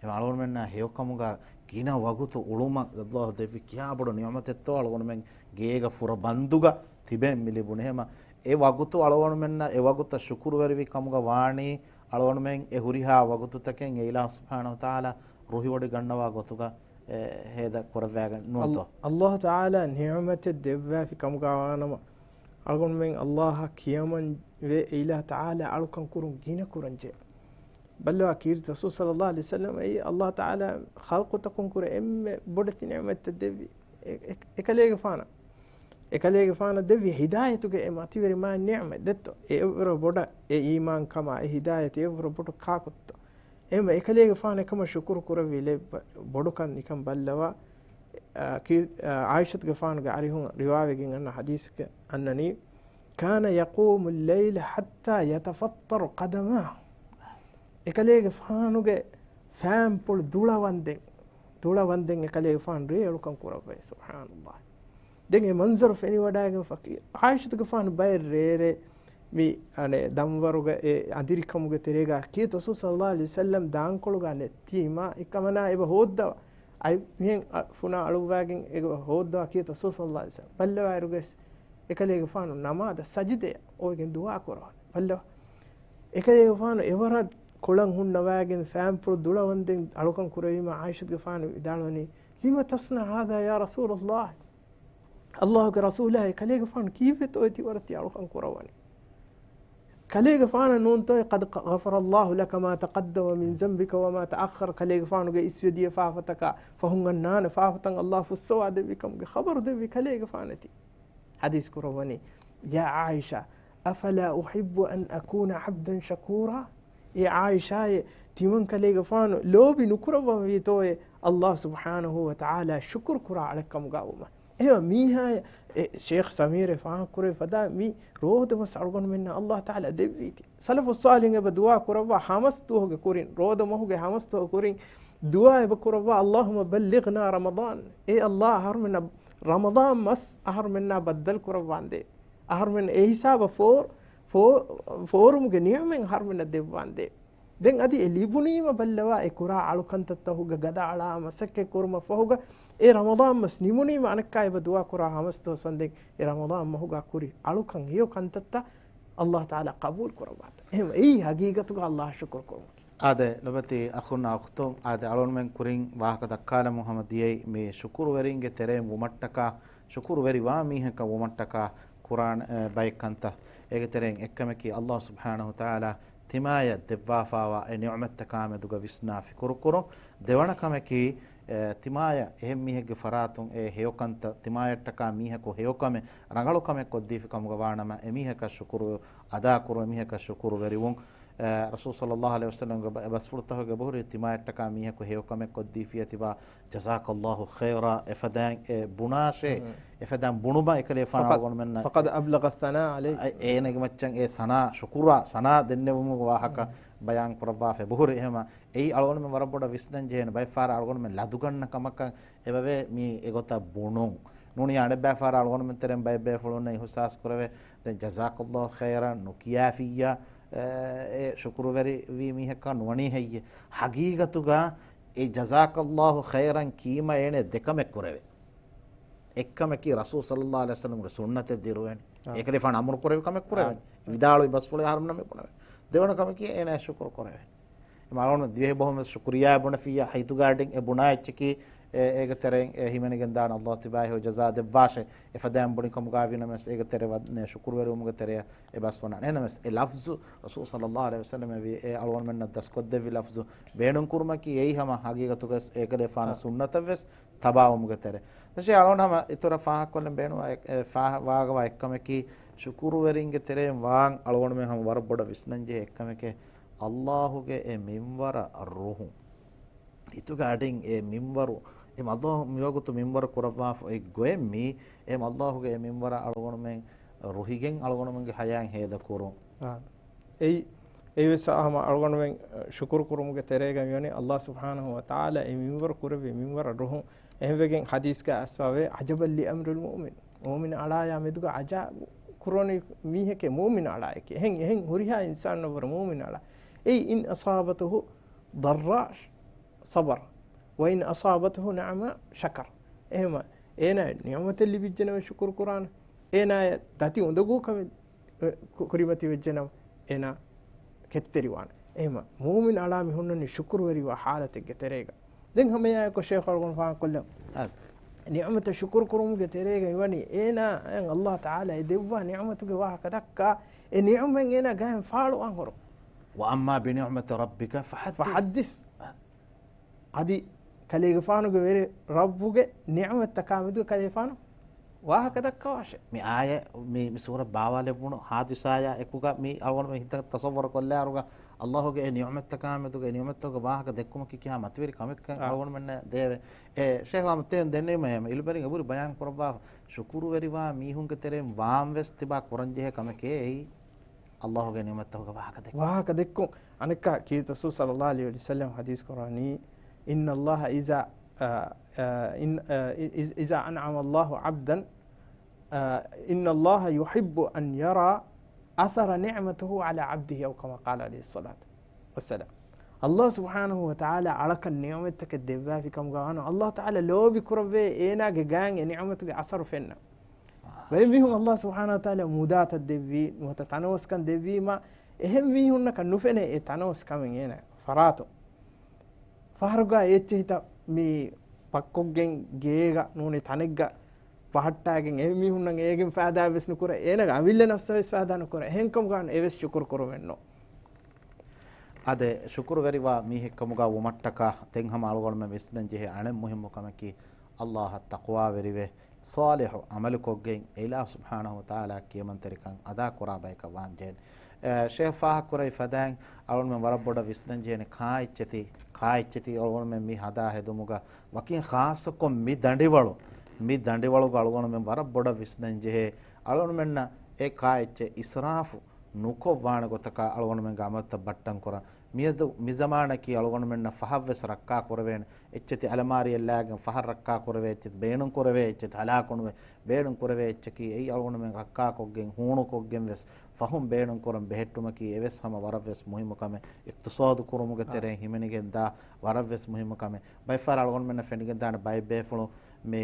އެ އަޅުގަނޑުމެންނަށް ހެޔޮކަމުގަ ގިނަ ވަގުތު އުޅުމަށް ﷲ ދެއްވި ކިހާ ބޮޑު ނިޢުމަތެއްތޯ އަޅުގަނޑުމެން ގޭގަ ފުރަ ބަންދުގަ ތިބެން މި ލިބުނީ. ހަމަ އެ ވަގުތު އަޅުގަނޑުމެންނަށް އެ ވަގުތަށް ޝުކުރުވެރިވި ކަމުގަ ވާނީ އަޅުގަނޑުމެން އެ ހުރިހާ ވަގުތުތަކެއް އެ އިލާހު ސުބްޙާނަހު ވަތަޢާލާ ރުހިވޮޑި ގަންނަވާ ގޮތުގަ އެ ހޭދަ ކުރައްވާގެން ނޫންތޯ؟ ﷲ ތަޢާލާ ނިޢުމަތެއް ދެއްވާފި ކަމުގަ ވާނަމަ، އަޅުގަނޑުމެން ﷲ އަށް ކިޔަމަން ވޭ އެ އިލާހު ތަޢާލާ އަޅުކަން ކުރުން ގިނަ ކުރަން ޖެހޭ. ބައްލަވާ ކީރިތި ރަސޫލު ޞައްލައްލާހު ޢަލައިހި ވަސައްލަމް އެއީ ﷲ ތަޢާލާ ޚަލްޤުތަކުން ކުރެ އެންމެ ބޮޑެތި ނިޢުމަތްތައް ދެއްވި އެ-، އެ-، އެކަލޭގެފާނަށް. އެކަލޭގެފާނަށް ދެއްވި ހިދާޔަތުގެ އެ މަތިވެރި މާތް ނިޢުމަތް ދެއްތޯ. އެ އެވަރަށް ބޮޑަށް އެ އީމާންކަމާ އެ ހިދާޔަތު އެވަރަށް ބޮޑު ކާކުތޯ. އެހެންވެ އެކަލޭގެފާނަށް އެކަމަށް ޝުކުރު ކުރެއްވި ލެއްބަ-، ބޮޑުކަން ނިކަން ބައްލަވާ، އާ، ކީ-، އާ، ޢާއިޝަތުގެފާނުގެ އަރިހުން ރިވާވެގެން އަންނަ ޙަދީޘްގަ އަންނަނީ، كان يقوم الليل حتى يتفطر قدماه. އެކަލޭގެފާނުގެ ފާންޕުޅު ދުޅަވަންދެން، ދުޅަވަންދެން އެކަލޭގެފާނު ރޭ އަޅުކަން ކުރައްވައި. ސުބްޙާނަﷲ. ދެން އެ މަންޒަރު ފެނިވަޑައިގެން ފަޤީރު ޢާއިޝަތުގެފާނު ބައެއް ރޭރޭ މި އަނެއް ދަންވަރުގަ އެ އަނދިރިކަމުގެ ތެރޭގަ ކީރިތި ރަސޫލު ޞައްލައްލާހު ޢަލައިހި ވަސައްލަމް ދާންކޮޅުގަ ނެއްތީމާ އެކަމަނާ އެބަ ހޯއްދަވާ. އަތް މިހެން އަ-، ފުނާ އަޅުއްވާގެން އެބަ ހޯއްދަވާ ކީރިތި ރަސޫލު ޞައްލައްލާހު ޢަލައިހި ވަސައްލަމް. ބައްލަވާއިރުގަސް އެކަލޭގެފާނު ނަމާދަށް ސަޖިދަޔަށް އޮވެގެން ދުޢާ ކުރަވާނެ. ބައްލަވާ. އެކަލޭގެފާނު އެވަރަށް ކޮޅަށް ހުންނަވާގެން ފާންޕުޅު ދުޅަވަންދެން އަޅުކަން ކުރެވީމަ ޢާއިޝަތުގެފާނު ވިދާޅުވަނީ، لم تصنع هذا يا رسول الله؟ ﷲގެ ރަސޫލާ، އެކަލޭގެފާނު ކީއްވެތޯ ތިވަރަށް ތި އަޅުކަން ކުރައްވަނީ؟ ކަލޭގެފާނަށް ނޫންތޯއޭ، قد غفر الله لك ما تقدم من ذنبك وما تأخر، ކަލޭގެފާނުގެ އިސްވެދިޔަ ފާފަތަކާ ފަހުން އަންނާނެ ފާފަތައް ﷲ ފުއްސަވާ ދެއްވި ކަމުގެ ޚަބަރު ދެއްވި ކަލޭގެފާނެތި. ޙަދީޘް ކުރައްވަނީ، يا عائشة، أفلا أحب أن أكون عبدا شكورا؟ އޭ ޢާއިޝާއޭ، ތިމަން ކަލޭގެފާނު ލޯބި ނުކުރައްވަންވީތޯއޭ ﷲ ސުބްޙާނަހު ވަތަޢާލާ ޝުކުރު ކުރާ އަޅެއްކަމުގަ ވުމަށް؟ އެހެން މީހާ، އެ ޝޭޚް ސަމީރޭ ފާހަގަކުރެއްވި ފަދަ މި ރޯދަމަސް އަޅުގަނޑުމެންނަށް ﷲ ތަޢާލާ ދެއްވީތީ. ސަލަފުއް ޞާލިޙުން އެބަ ދުޢާ ކުރައްވާ ހަމަސް ދުވަހުގެ ކުރިން، ރޯދަ މަހުގެ ހަމަސް ދުވަހު ކުރިން ދުޢާ އެބަ ކުރައްވާ، اللهم بلغنا رمضان. އޭ ﷲ، އަހަރުމެންނަށް ރަމަޟާން މަސް އަހަރުމެންނާ ބައްދަލު ކުރައްވާނދޭ. އަހަރުމެން އެ ހިސާބަށް ފޯ-، ފޯ-، ފޯރުމުގެ ނިޢުމަތް އަހަރުމެންނަށް ދެއްވާނދޭ. ދެން އަދި އެ ލިބުނީމަ ބައްލަވާ އެ ކުރާ އަޅުކަންތައްތަހުގަ ގަދައަޅާ މަސައްކަތް ކުރުމަށް ފަހުގަ އެ ރަމަޟާން މަސް ނިމުނީމަ އަނެއްކާ އެބަ ދުޢާ ކުރާ ހަމަސް ދުވަސް ވަންދެން އެ ރަމަޟާން މަހުގަ ކުރި އަޅުކަން ހެޔޮ ކަންތައްތައް ﷲ ތަޢާލާ ޤަބޫލު ކުރައްވާތަ. އެހެން އެއީ ހަގީގަތުގަ ﷲ ޝުކުރު ކުރުމަކީ. އާދެ، ލޮބުވެތި އަޚުންނާ އުޚްތުން، އާދެ، އަޅުގަނޑުމެން ކުރިން ވާހަކަ ދައްކާލަމުން ހަމަ ދިޔައީ މި ޝުކުރުވެރިންގެ ތެރެއިން ވުމަށްޓަކާ، ޝުކުރުވެރިވާ މީހަކަށް ވުމަށްޓަކާ ކުރާނެ، އެ، ބައެއް ކަންތައް. އޭގެ ތެރެއިން އެއްކަމަކީ، ﷲ ސުބްޙާނަހު ވަތަޢާލާ ތިމާޔަށް ދެއްވާފާވާ އެ ނިޢުމަތްތަކާ މެދުގަ ވިސްނާ ފިކުރުކުރުން. ދެވަނަ ކަމަކީ، އެ، ތިމާޔަށް އެހެން މީހެއްގެ ފަރާތުން އެ ހެޔޮކަންތައް، ތިމާޔަށްޓަކާ މީހަކު ހެޔޮކަމެއް، ރަނގަޅުކަމެއް ކޮށްދީފި ކަމުގަ ވާނަމަ، އެމީހަކަށް ޝުކުރު އަދާކުރުން، އެމީހަކަށް ޝުކުރުވެރިވުން. އެ، ރަސޫލު ޞައްލައްލާހު ޢަލައިހި ވަސައްލަމްގެ ބަ-، ބަސްފުޅުތަކުގެ ބަހުރި ތިމާޔަށްޓަކާ މީހަކު ހެޔޮކަމެއް ކޮށްދީފިއްޔާ ތިބާ، ޖަޒާކައްލާހު ޚައިރާ، އެފަދައިން އެ ބުނާށޭ، އެފަދައިން ބުނުމަށް އެކަލޭފާނު އަޅުގަނޑުމެންނަށް ފަޤަދް އަބްލަޣަ އައްސަނާ ޢަލައިހި. އެ-، އޭނަގެ މައްޗަށް އެ ސަނާ، ޝުކުރާ، ސަނާ ދެންނެވުމުގެ ވާހަކަ ބަޔާން ކުރައްވާފައި ބުހުރި. އެހެމަ އެއީ އަޅުގަނޑުމެން ވަރަށް ބޮޑަށް ވިސްނަން ޖެހޭނެ. ބައެއް ފަހަރަށް އަޅުގަނޑުމެން ލަދުގަންނަ ކަމަކަށް އެބަވޭ މީ އެގޮތަށް ބުނުން. ނޫނީ އަނެއްބައި ފަހަރަށް އަޅުގަނޑުމެން ތެރެއިން ބައެއް ބޭފުޅުންނަށް އިހުސާސް ކުރެވޭ. ދެން ޖަޒާކައްލާހު ޚައިރަން ނުކިޔާފިއްޔާ، އެ، އެ ޝުކުރުވެރިވީ މީހަކާ ނުވަނީ ހެއްޔޭ؟ ހަގީގަތުގަ އެ ޖަޒާކައްލާހު ޚައިރަން ކީމަ އޭނެ ދެކަމެއް ކުރެވޭ. އެއްކަމަކީ ރަސޫލު ޞައްލައްލާހު ޢަލައިހި ވަސައްލަމްގެ ސުންނަތެއް ދިރުވޭނެ. އާ. އެކަލޭފާނު އަމުރު ކުރެއްވި ކަމެއް ކުރެވޭނެ. އާ. ވިދާޅުވި ބަސްފުޅެއް އަހަރުމެންނަށް މި ބުނެވޭ. ދެވަނަ ކަމަކީ އޭނާ ޝުކުރު ކުރެވޭނެ. އެ މާ އަޅުގަނޑު ދިވެހި ބަހުން ވެސް ޝުކުރިއްޔާ ބުނެފިއްޔާ ހިތުގަ އަޑިން އެ ބުނާ އެއްޗަކީ އެ-، އޭގެ ތެރެއިން އެ ހިމެނިގެން ދާނެ ﷲ ތިބާއި ހެޔޮ ޖަޒާ ދެއްވާށޭ. އެފަދައިން ބުނި ކަމުގަ ވީނަމަވެސް އޭގެ ތެރެ ވަ-، ނެ ޝުކުރުވެރިވުމުގެ ތެރެއަށް އެ ބަސް ވަނާނެ. އެހެނަމަވެސް އެ ލަފްޒު ރަސޫލު ޞައްލައްލާހު ޢަލައިހި ވަސައްލަމް އެ ވި-، އެ އަޅުގަނޑުމެންނަށް ދަސްކޮށްދެއްވި ލަފްޒު ބޭނުންކުރުމަކީ އެއީ ހަމަ ހަގީގަތުގަވެސް އޭކަލޭފާނު އާ. ސުންނަތަށްވެސް ތަބާވުމުގެ ތެރެ. ދެން އަޅުގަނޑު ހަމަ އިތުރަށް ފާހަގަކޮށްލަން ބޭނުން އެ-، އެ ފާ-، ވާގަވާ އެއްކަމަކީ ޝުކުރުވެރިންގެ ތެރެއިން ވާން އަޅުގަނޑުމެން ހަމަ ވަރަށް ބޮޑަށް ވިސްނަންޖެހޭ އެއްކަމެކޭ، ﷲގެ އެ މިންވަރަށް ރުހުން. ހިތުގެ އަޑިން އެ މިންވަރު، އެ ﷲ މިވަގުތު މިންވަރު ކުރައްވާފަ އޮތް ގޮތް މީ، އެ ﷲގެ އެ މިންވަރަށް އަޅުގަނޑުމެން ރުހިގެން އަޅުގަނޑުމެންގެ ހަޔާތް ހޭދަކުރުން. އާ. އެއީ އެއީވެސް ހަމަ އަޅުގަނޑުމެން ޝުކުރު ކުރުމުގެ ތެރޭގަ މިވަނީ އައްލާހު ސުބްޙާނަހު ވަތަޢާލާ އެ މިންވަރު ކުރެއްވި މިންވަރަށް ރުހުން. އެހެންވެގެން ޙަދީޘްގަ އައިސްފަވޭ، "عجبا لأمر المؤمن." މުއުމިން އަޅާޔާ މެދުގަ ޢަޖާއިބު ކުރަނި މީހެކޭ މުއުމިން އަޅާއެކޭ. އެހެން، އެހެން ހުރިހާ އިންސާނުންނަށްވުރެ މުއުމިން އަޅާ. އެއީ، "إن أصابته ضراء صبر وإن أصابته نعماء شكر." އެހެމަ އޭނާ ނިޢުމަތެއް ލިބިއްޖެނަމަ ޝުކުރު ކުރާނެ. އޭނާ ދަތި އުނދަގޫ ކަމެއް ކު-، ކުރިމަތިވެއްޖެނަމަ، އޭނާ ކެތްތެރިވާނެ. އެހެމަ މުއުމިން އަޅާ މި ހުންނަނީ ޝުކުރުވެރިވާ ޙާލަތެއްގެ ތެރޭގަ. ދެން ހަމައެއާއެކު ޝޭޚް އަޅުގަނޑު ފާހަގަކޮށްލަން. އާ. ނިޢުމަތަށް ޝުކުރު ކުރުމުގެ ތެރޭގަ މިވަނީ އޭނާ އައްލާހު ތަޢާލާ އެ ދެއްވާ ނިޢުމަތުގެ ވާހަކަ ދައްކާ، އެ ނިޢުމަތް އޭނާ ގާތް ފާޅުވާން ހުރުން. وأما بنعمة ربك فحدث. فحدث. އަދި ކަލޭގެފާނުގެ ވެރި ރައްބުގެ ނިޢުމަތްތަކާ މެދުގަ ކަލޭގެފާނު ވާހަކަ ދައްކަވާށޭ. މި އާޔަ-، މި، މި ސޫރަ ބާވާލެއްވުނު ޙާދިސާޔާ އެކުގަ މި އަޅުގަނޑު މި ހިތަށް ތަޞައްވަރު ކޮށްލާއިރުގަ އައްލާހުގެ އެ ނިޢުމަތްތަކާ މެދުގަ އެ ނިޢުމަތްތަކުގެ ވާހަކަ ދެއްކުމަކީ ކިހާ މަތިވެރި ކަމެއްކަން އާ. އަޅުގަނޑުމެންނަށް ދޭވޭ. އެ ޝޭޚް އަމަ ތޭން ދެންނެވީމަ އެހެމަ އިލްމުވެރިން އެބުރި ބަޔާން ކުރައްވާފަ، ޝުކުރުވެރިވާ މީހުންގެ ތެރެއިން ވާން ވެސް ތިބާ ކުރަންޖެހޭ ކަމެކޭ އެއީ. އައްލާހުގެ ނިޢުމަތްތަކުގެ ވާހަކަ ދެއްކުން. ވާހަކަ ދެއްކުން. އަނެއްކާ ކީރިތި ރަސޫލު ޞައްލައްލާހު ޢަލައިހި ވަސައްލަމަ ޙަދީޘް ކުރާނީ، "إن الله إذا، އަ، އަ، إن، އަ، إذا أنعم الله عبدا، އަ، إن الله يحب أن يرى أثر نعمته على عبده، أو كما قال عليه الصلاة والسلام." އައްލާހު ސުބްޙާނަހު ވަތަޢާލާ އަޅަކަށް ނިޢުމަތްތަކެއް ދެއްވާފި ކަމުގަ ވާނަމަ، އައްލާހު ތަޢާލާ ލޯބި ކުރައްވޭ އޭނާގެ ގާތް އެ ނިޢުމަތުގެ އަސަރު ފެންނަން. ބައެއް މީހުން އައްލާހު ސުބްޙާނަހު ވަތަޢާލާ މުދާތައް ދެއްވީ، ނުވަތަ ތަނަވަސްކަން ދެއްވީމަ، އެހެން މީހުންނަކަށް ނުފެނޭ އެ ތަނަވަސްކަމެއް އޭނާ ފަރާތުން. ފަހަރުގަ އެއްޗެއް ހިތަށް މި ޕައްކޮށްގެން ގޭގަ ނޫނީ ތަނެއްގަ ބަހައްޓާގެން އެ މީހުންނަށް އޭގެން ފައިދާ ވެސް ނުކުރޭ، އޭނާގެ އަމިއްލަ ނަފްސަށް ވެސް ފައިދާ ނުކުރޭ. އެހެންކަމުގަ އެވެސް ޝުކުރު ކުރުމެއް ނޫން. އާދެ، ޝުކުރުވެރިވާ މީހެއްކަމުގަ ވުމަށްޓަކާ ދެން ހަމަ އަޅުގަނޑުމެން ވިސްނަން ޖެހޭ އަނެއް މުހިއްމު ކަމަކީ، އައްލާހަށް ތަޤްވާވެރިވެ، ޞާލިޙު ޢަމަލުކޮށްގެން އެ އިލާހު ސުބްޙާނަހު ވަތަޢާލާ ކިޔަމަންތެރިކަން އަދާކުރާ ބަޔަކަށް ވާންޖެހޭނެ. އެ، ޝޭޚް ފާހަގަކުރެވި ފަދައިން އަޅުގަނޑުމެން ވަރަށް ބޮޑަށް ވިސްނަންޖެހޭނެ ކާއެއްޗެތި، ކާއެއްޗެތި އަޅުގަނޑުމެން މި ހަދާ ހެދުމުގަ ވަކިން ޚާއްޞަކޮށް މި ދަނޑިވަޅު، މި ދަނޑިވަޅުގަ އަޅުގަނޑުމެން ވަރަށް ބޮޑަށް ވިސްނަންޖެހޭ. އަޅުގަނޑުމެންނަށް އެ ކާއެއްޗެއް އިސްރާފު ނުކޮށްވާނެ ގޮތަކަށް އަޅުގަނޑުމެންގެ އަމަލުތައް ބައްޓަން ކުރަން. މިއަދު މި ޒަމާނަކީ އަޅުގަނޑުމެންނަށް ފަހަށްވެސް ރައްކާ ކުރެވޭނެ އެއްޗެތި، އަލަމާރިއަށް ލާގެން ފަހަށް ރައްކާ ކުރެވޭ އެއްޗެތި، ބޭނުން ކުރެވޭ އެއްޗެތި، ހަލާކުނުވެ ބޭނުން ކުރެވޭ އެއްޗަކީ އެއީ އަޅުގަނޑުމެން ރައްކާކޮށްގެން ހޫނުކޮށްގެން ވެސް ފަހުން ބޭނުން ކުރަން ބެހެއްޓުމަކީ އެވެސް ހަމަ ވަރަށްވެސް މުހިއްމު ކަމެއް. އިޤްތިޞާދު ކުރުމުގެ އާ. ތެރެއިން ހިމެނިގެން ދާ ވަރަށްވެސް މުހިއްމު ކަމެއް. ބައެއްފަހަރަށް އަޅުގަނޑުމެންނަށް ފެނިގެންދާނެ ބައެއް ބޭފުޅުން މި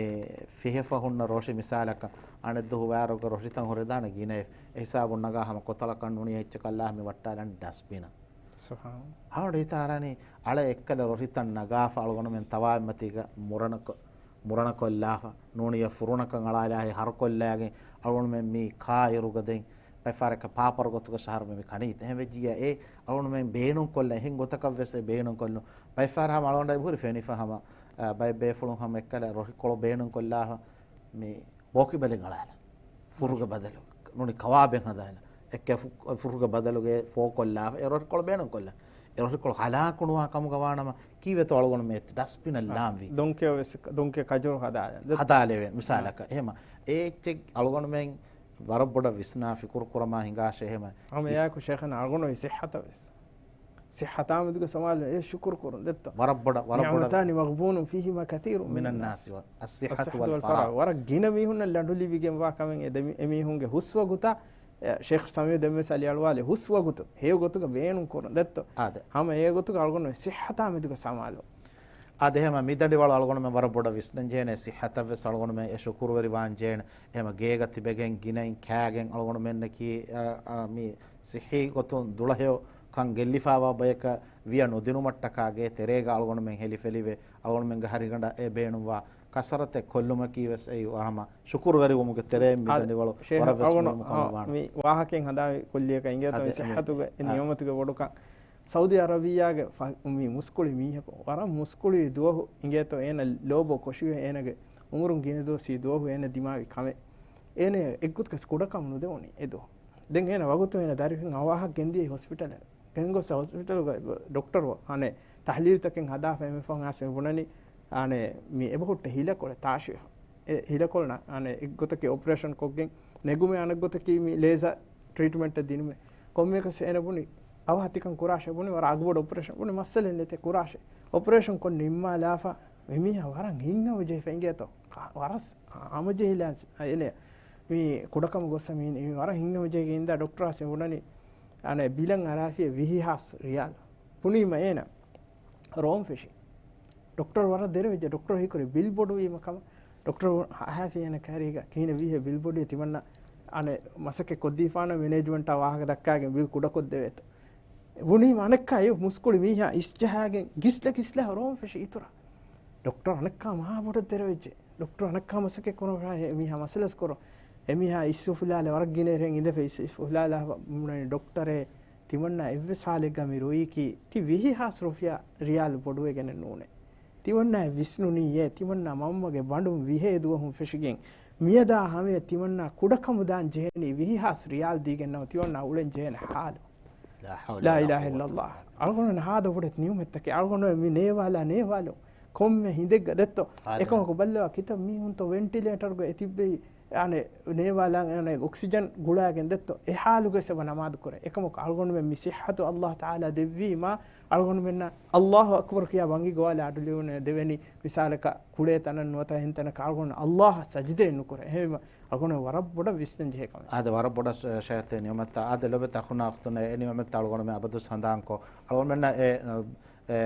ފިހެފަ ހުންނަ ރޮށި މިސާލަކަށް އަނެއް ދުވަހު ވާރުގެ ރޮށިތައް ހުރެދާނެ ގިނައެއް. އެ ހިސާބުން ނަގާ ހަމަ ކޮތަޅަކަށް ނޫނީ އެއްޗަކަށް ލާ މި ވައްޓާލަން ޑަސްބިނަށް. ސުބްޙާނަﷲ. އަޅުގަނޑު ހިތަށް އަރާނީ އަޅެ އެއްކަލަ ރޮށިތައް ނަގާފަ އަޅުގަނޑުމެން ތަވާއިން މަތީގަ މުރަނަކޮ-، މުރަނަކޮށްލާފަ، ނޫނީ އެ ފުރުނަކަށް އަޅާލާހި ހަރުކޮށްލާގެން އަޅުގަނޑުމެން މި ކާއިރުގަ ދެން ބައެއްފަހަރަކަށް ޕާޕަރު ގޮތުގަ ޝަހަރު މި ކަނީތަ. އެހެން ވެއްޖިއްޔާ އެ އަޅުގަނޑުމެން ބޭނުންކޮށްލަ، އެހެން ގޮތަކަށް ވެސް އެ ބޭނުންކޮށްލުން. ބައެއްފަހަރަށް ހަމަ އަޅުގަނޑަށް އެބަހުރި ފެނިފަ ހަމަ، އަ، ބައެއް ބޭފުޅުން ހަމަ އެއްކަލަ ރޮށިކޮޅު ބޭނުންކޮށްލާފަ މި ބޯކިބަލި ގަޅާލަ. ފުރުގެ ބަދަލު، ނޫނީ ކަވާބެއް ހަދާލަ. އެއްކަ ފު-، ފުރުގެ ބަދަލުގެ ފޯކޮށްލާފަ އެ ރޮށިކޮޅު ބޭނުންކޮށްލަ. އެ ރޮށިކޮޅު ހަލާކުނުވާ ކަމުގަ ވާނަމަ ކީއްވެތޯ އަޅުގަނޑުމެން އެ ޑަސްބިނަށް އަ، ލާންވީ. ދޮންކެޔޮ ވެސް، ދޮންކެޔޮ ކަޖުރު ހަދާލަ. ހަދާލެވޭ މިސާލަކަށް. އަ. އެހެމަ އެ އެއްޗެއް އަޅުގަނޑުމެން ވަރަށް ބޮޑަށް ވިސްނާ ފިކުރު ކުރަމާ ހިނގާށޭ އެހެމަ. ހަމަ އެއާއެކު ޝޭޚަނާ އަޅުގަނޑު އޮތް ޞިއްޙަތަށް ވެސް. ޞިއްޙަތާ މެދުގެ ސަމާލު އެ ޝުކުރު ކުރުން ދެއްތޯ. ވަރަށް ބޮޑަށް، ވަރަށް ބޮޑަށް. نعمتان مغبون فيهما كثير من الناس. الصحة والفراغ. ވަރަށް ގިނަ މީހުންނަށް ލަނޑު ލިބިގެންވާ ކަމެއް އެ ދެމި-، އެމީހުންގެ ހުސްވަގުތާ، އެ، ޝޭޚް ސަމީރު ދެންވެސް އަލި އަޅުވާލި ހުސްވަގުތު، ހެޔޮ ގޮތުގަ ބޭނުން ކުރުން ދެއްތޯ. އާދެ. ހަމަ އެ ގޮތުގަ އަޅުގަނޑު ޞިއްޙަތާ މެދުގެ ސަމާލު. އާދެ، އެހެމަ މި ދަނޑިވަޅު އަޅުގަނޑުމެން ވަރަށް ބޮޑަށް ވިސްނަން ޖެހޭނެ، ޞިއްޙަތަށް ވެސް އަޅުގަނޑުމެން އެ ޝުކުރުވެރިވާން ޖެހޭނެ. އެހެމަ ގޭގަ ތިބެގެން ގިނައިން ކާގެން އަޅުގަނޑުމެންނަކީ، އަ، އަ، މި ޞިއްޙީ ގޮތުން ދުޅަހެޔޮ ކަން ގެއްލިފާވާ ބަޔަކަށް ވިޔަ ނުދިނުމަށްޓަކާ ގޭ ތެރޭގަ އަޅުގަނޑުމެން ހެލިފެލިވެ، އަޅުގަނޑުމެންގެ ހަރިގަނޑަށް އެ ބޭނުންވާ ކަސަރަތެއް ކޮށްލުމަކީ ވެސް އެއީ ވަރަމަ ޝުކުރުވެރިވުމުގެ ތެރެއިން މި އަދި ދަނޑިވަޅު ޝޭޚް ވަރަށް ވެސް އަޅުގަނޑު، މުހިންމު ކަމަށް އާ، ވާނެ. މި ވާހަކައިން ހަދާ ކުއްލިއަކަށް އިނގޭތޯ އަދި މި އެ މި، ޞިއްޙަތުގެ އެ އާ. ނިޢުމަތުގެ ބޮޑުކަން. ސައުދީ އަރަބިއްޔާގެ ފަ-، މި މުސްކުޅި މީހަކު ވަރަށް މުސްކުޅި ދުވަހު އިނގޭތޯ އޭނަ ލޯބޯ ކޮށިވެ އޭނަގެ އުމުރުން ގިނަ ދުވަސް ދުވަހު އޭނަ ދިމާވި ކަމެއް. އޭނަ އެއްގޮތަކަސް ކުޑަކަމު ނުދެވުނީ އެ ދުވަހު. ދެން އޭނަ ވަގުތު އޭނަ ދަރިފުޅުން އަވާހަށް ގެންދިޔަ ހޮސްޕިޓަލަށް. ގެންގޮސް ހޮސްޕިޓަލުގަ ޑޮކްޓަރު އަނެއް ތަޙްލީލުތަކެއް ހަދާފަ އެންމެ ފަހުން އައިސް މި ބުނަނީ، އަނެއް މި އެބަހުއްޓަ ހިލަކޮޅެއް ތާށިވެފަ. އެ ހިލަކޮޅު އަނެއް އެއްގޮތަކީ އޮޕަރޭޝަން ކޮށްގެން ނެގުމޭ، އަނެއްގޮތަކީ މި ލޭޒާ ޓްރީޓްމަންޓެއް ދިނުމޭ. ކޮންމެއަކަސް އޭނަ ބުނި އަވަހަށް ތިކަން ކުރާށޭ ބުނި، ވަރަށް އަގުބޮޑު އޮޕަރޭޝަން ބުނި، މައްސަލައެއް ނެތޭ، ކުރާށޭ. އޮޕަރޭޝަން ކޮށް ނިންމާލާފަ އެމީހާ ވަރަށް ހިތްހަމަޖެހިފަ އިނގޭތޯ. ކާ-، ވަރަށް ހަމަޖެހިލާ އެނެ. މީ ކުޑަކަމަށް ގޮއްސަ މީ، މީ ވަރަށް ހިތްހަމަޖެހިގެން އިންދާ ޑޮކްޓަރާ ބުނަނީ، އަނެ ބިލަން އަރާފިޔޭ ވިހި ހާސް ރިޔާލް. ބުނީމަ އޭނަ ރޯން ފެށި. ޑޮކްޓަރ ވަރަށް ދެރަވެއްޖެ. ޑޮކްޓަރ ހީކުރެ ބިލް ބޮޑުވީމަ ކަމަށް. ޑޮކްޓަރ އަހާފި އޭނަ ކައިރީގަ ކިހިނެއް ވީހޭ ބިލް ބޮޑުވި ތިމަންނަ އަނެ މަސައްކަތް ކޮށްދީފާނަ މެނޭޖްމަންޓާ ވާހަކަ ދައްކާގެން ބިލް ކުޑަކޮށްދެވޭތޯ. ބުނީމަ އަނެއްކާ އެ މުސްކުޅި މީހާ އިސްޖަހާގެން ގިސްލަ ގިސްލަ ރޯން ފެށި އިތުރަށް. ޑޮކްޓަރ އަނެއްކާ މާ ބޮޑަށް ދެރަވެއްޖެ. ޑޮކްޓަރ އަނެއްކާ މަސައްކަތް ކުރަން އެ މީހާ މަސަލަސް ކުރުން. އެ މީހާ އިސް އުފުލާލެ ވަރަށް ގިނަ އެރެން އިނދެފަ އިސް، އިސް އުފުލާލާ ބުނަނީ ޑޮކްޓަރޭ ތިމަންނާ އެއްވެސް ހާލެއްގަ މި ރުއީކީ ތި ވިހި ހާސް ރުފިޔާ ރިޔާލް ބޮޑުވެގެނެއް ނޫނޭ. ތިމަންނާ ވިސްނުނީއޭ ތިމަންނާ މަންމަގެ ބަނޑުން ވިހޭ ދުވަހުން ފެށިގެން މިއަދާ ހަމަޔަށް ތިމަންނާ ކުޑަކަމުދާން ޖެހެނީ ވިހި ހާސް ރިޔާލް ދީގެންނަމަ ތިމަންނާ އުޅެން ޖެހޭނެ ހާލު. ލާ ޙައުލަ ލާ ވަލާ އިލާހަ ޤުއްވަތަ އިއްލަﷲ. އިއްލާ ބިއްލާހް. އަޅުގަނޑު ހާދަ ބޮޑެތި ނިޢުމަތްތަކެއް. އަޅުގަނޑު މި ނޭވާލާ ނޭވާލު. ކޮންމެ ހިނދެއްގަ ދެއްތޯ. އާދެ. އެކަމަކު ބައްލަވާ ކިތައް މީހުންތޯ ވެންޓިލޭޓަރުގަ އެ ތިއްބެވި. އަނެ ނޭވާލާ އަނެ އޮކްސިޖަން ގުޅާގެން ދެއްތޯ. އެ ޙާލުގަ އެބަ ނަމާދު ކުރޭ. އެކަމަކު އަޅުގަނޑުމެން މި ޞިއްޙަތު ﷲ ތަޢާލާ ދެއްވީމާ އަޅުގަނޑުމެންނަށް ﷲ އަކްބަރު ކިޔާ ބަންގި ގޮވާލާ އަޑުލިބުނޭ ދެވެނީ މިސާލަކަށް ކުޅޭ ތަނަށް ނުވަތަ އެހެން ތަނަކަށް އަޅުގަނޑު ﷲ އަށް ސަޖިދައެއް ނުކުރޭ. އެހެންވީމަ އަޅުގަނޑު ވަރަށް ބޮޑަށް ވިސްނަން ޖެހޭ ކަމެއް. އާދެ، ވަރަށް ބޮޑަށް ޝަ-، ޝައިޚް ނިޢުމަތްތައް. އާދެ، ލޮބުވެތި އަޚުންނާ އުޚްތުންނޭ، އެ ނިޢުމަތްތައް އަޅުގަނޑުމެން އަބަދުވެސް ހަނދާންކޮށް، އަޅުގަނޑުމެންނަށް އެ، އެ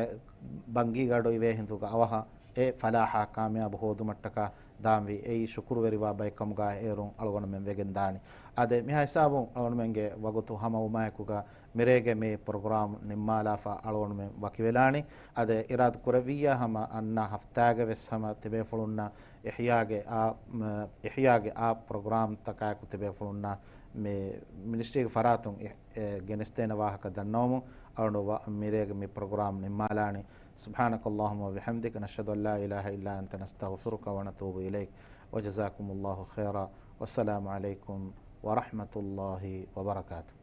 ބަންގީގަޑު އިވޭ ހިނދުގަ އަވަހަށް އެ ފަލާޙާ ކާމިޔާބު ހޯދުމަށްޓަކާ ދާންވީ. އެއީ ޝުކުރުވެރިވާ ބައެއްކަމުގަ އޭރުން އަޅުގަނޑުމެން ވެގެންދާނީ. އާދެ، މިހާ ހިސާބުން އަޅުގަނޑުމެންގެ ވަގުތު ހަމަވުމާއެކުގަ މިރޭގެ މި ޕްރޮގްރާމް ނިންމާލާފަ އަޅުގަނޑުމެން ވަކިވެލާނީ. އާދެ، އިރާދަ ކުރެއްވިއްޔާ ހަމަ އަންނަ ހަފްތާގެ ވެސް ހަމަ ތިބޭފުޅުންނަށް އިޙްޔާގެ އާ، މަ، އިޙްޔާގެ އާ ޕްރޮގްރާމްތަކާއެކު ތިބޭފުޅުންނަށް މި މިނިސްޓްރީގެ ފަރާތުން އި-، އެ، ގެނެސްދޭނެ ވާހަކަ ދަންނަވަމުން އަޅުގަނޑު ވަ-، މިރޭގެ މި ޕްރޮގްރާމް ނިންމާލާނީ. سبحانك اللهم وبحمدك، نشهد أن لا إله إلا أنت، نستغفرك ونتوب إليك. وجزاكم الله خيرا، والسلام عليكم ورحمة الله وبركاته.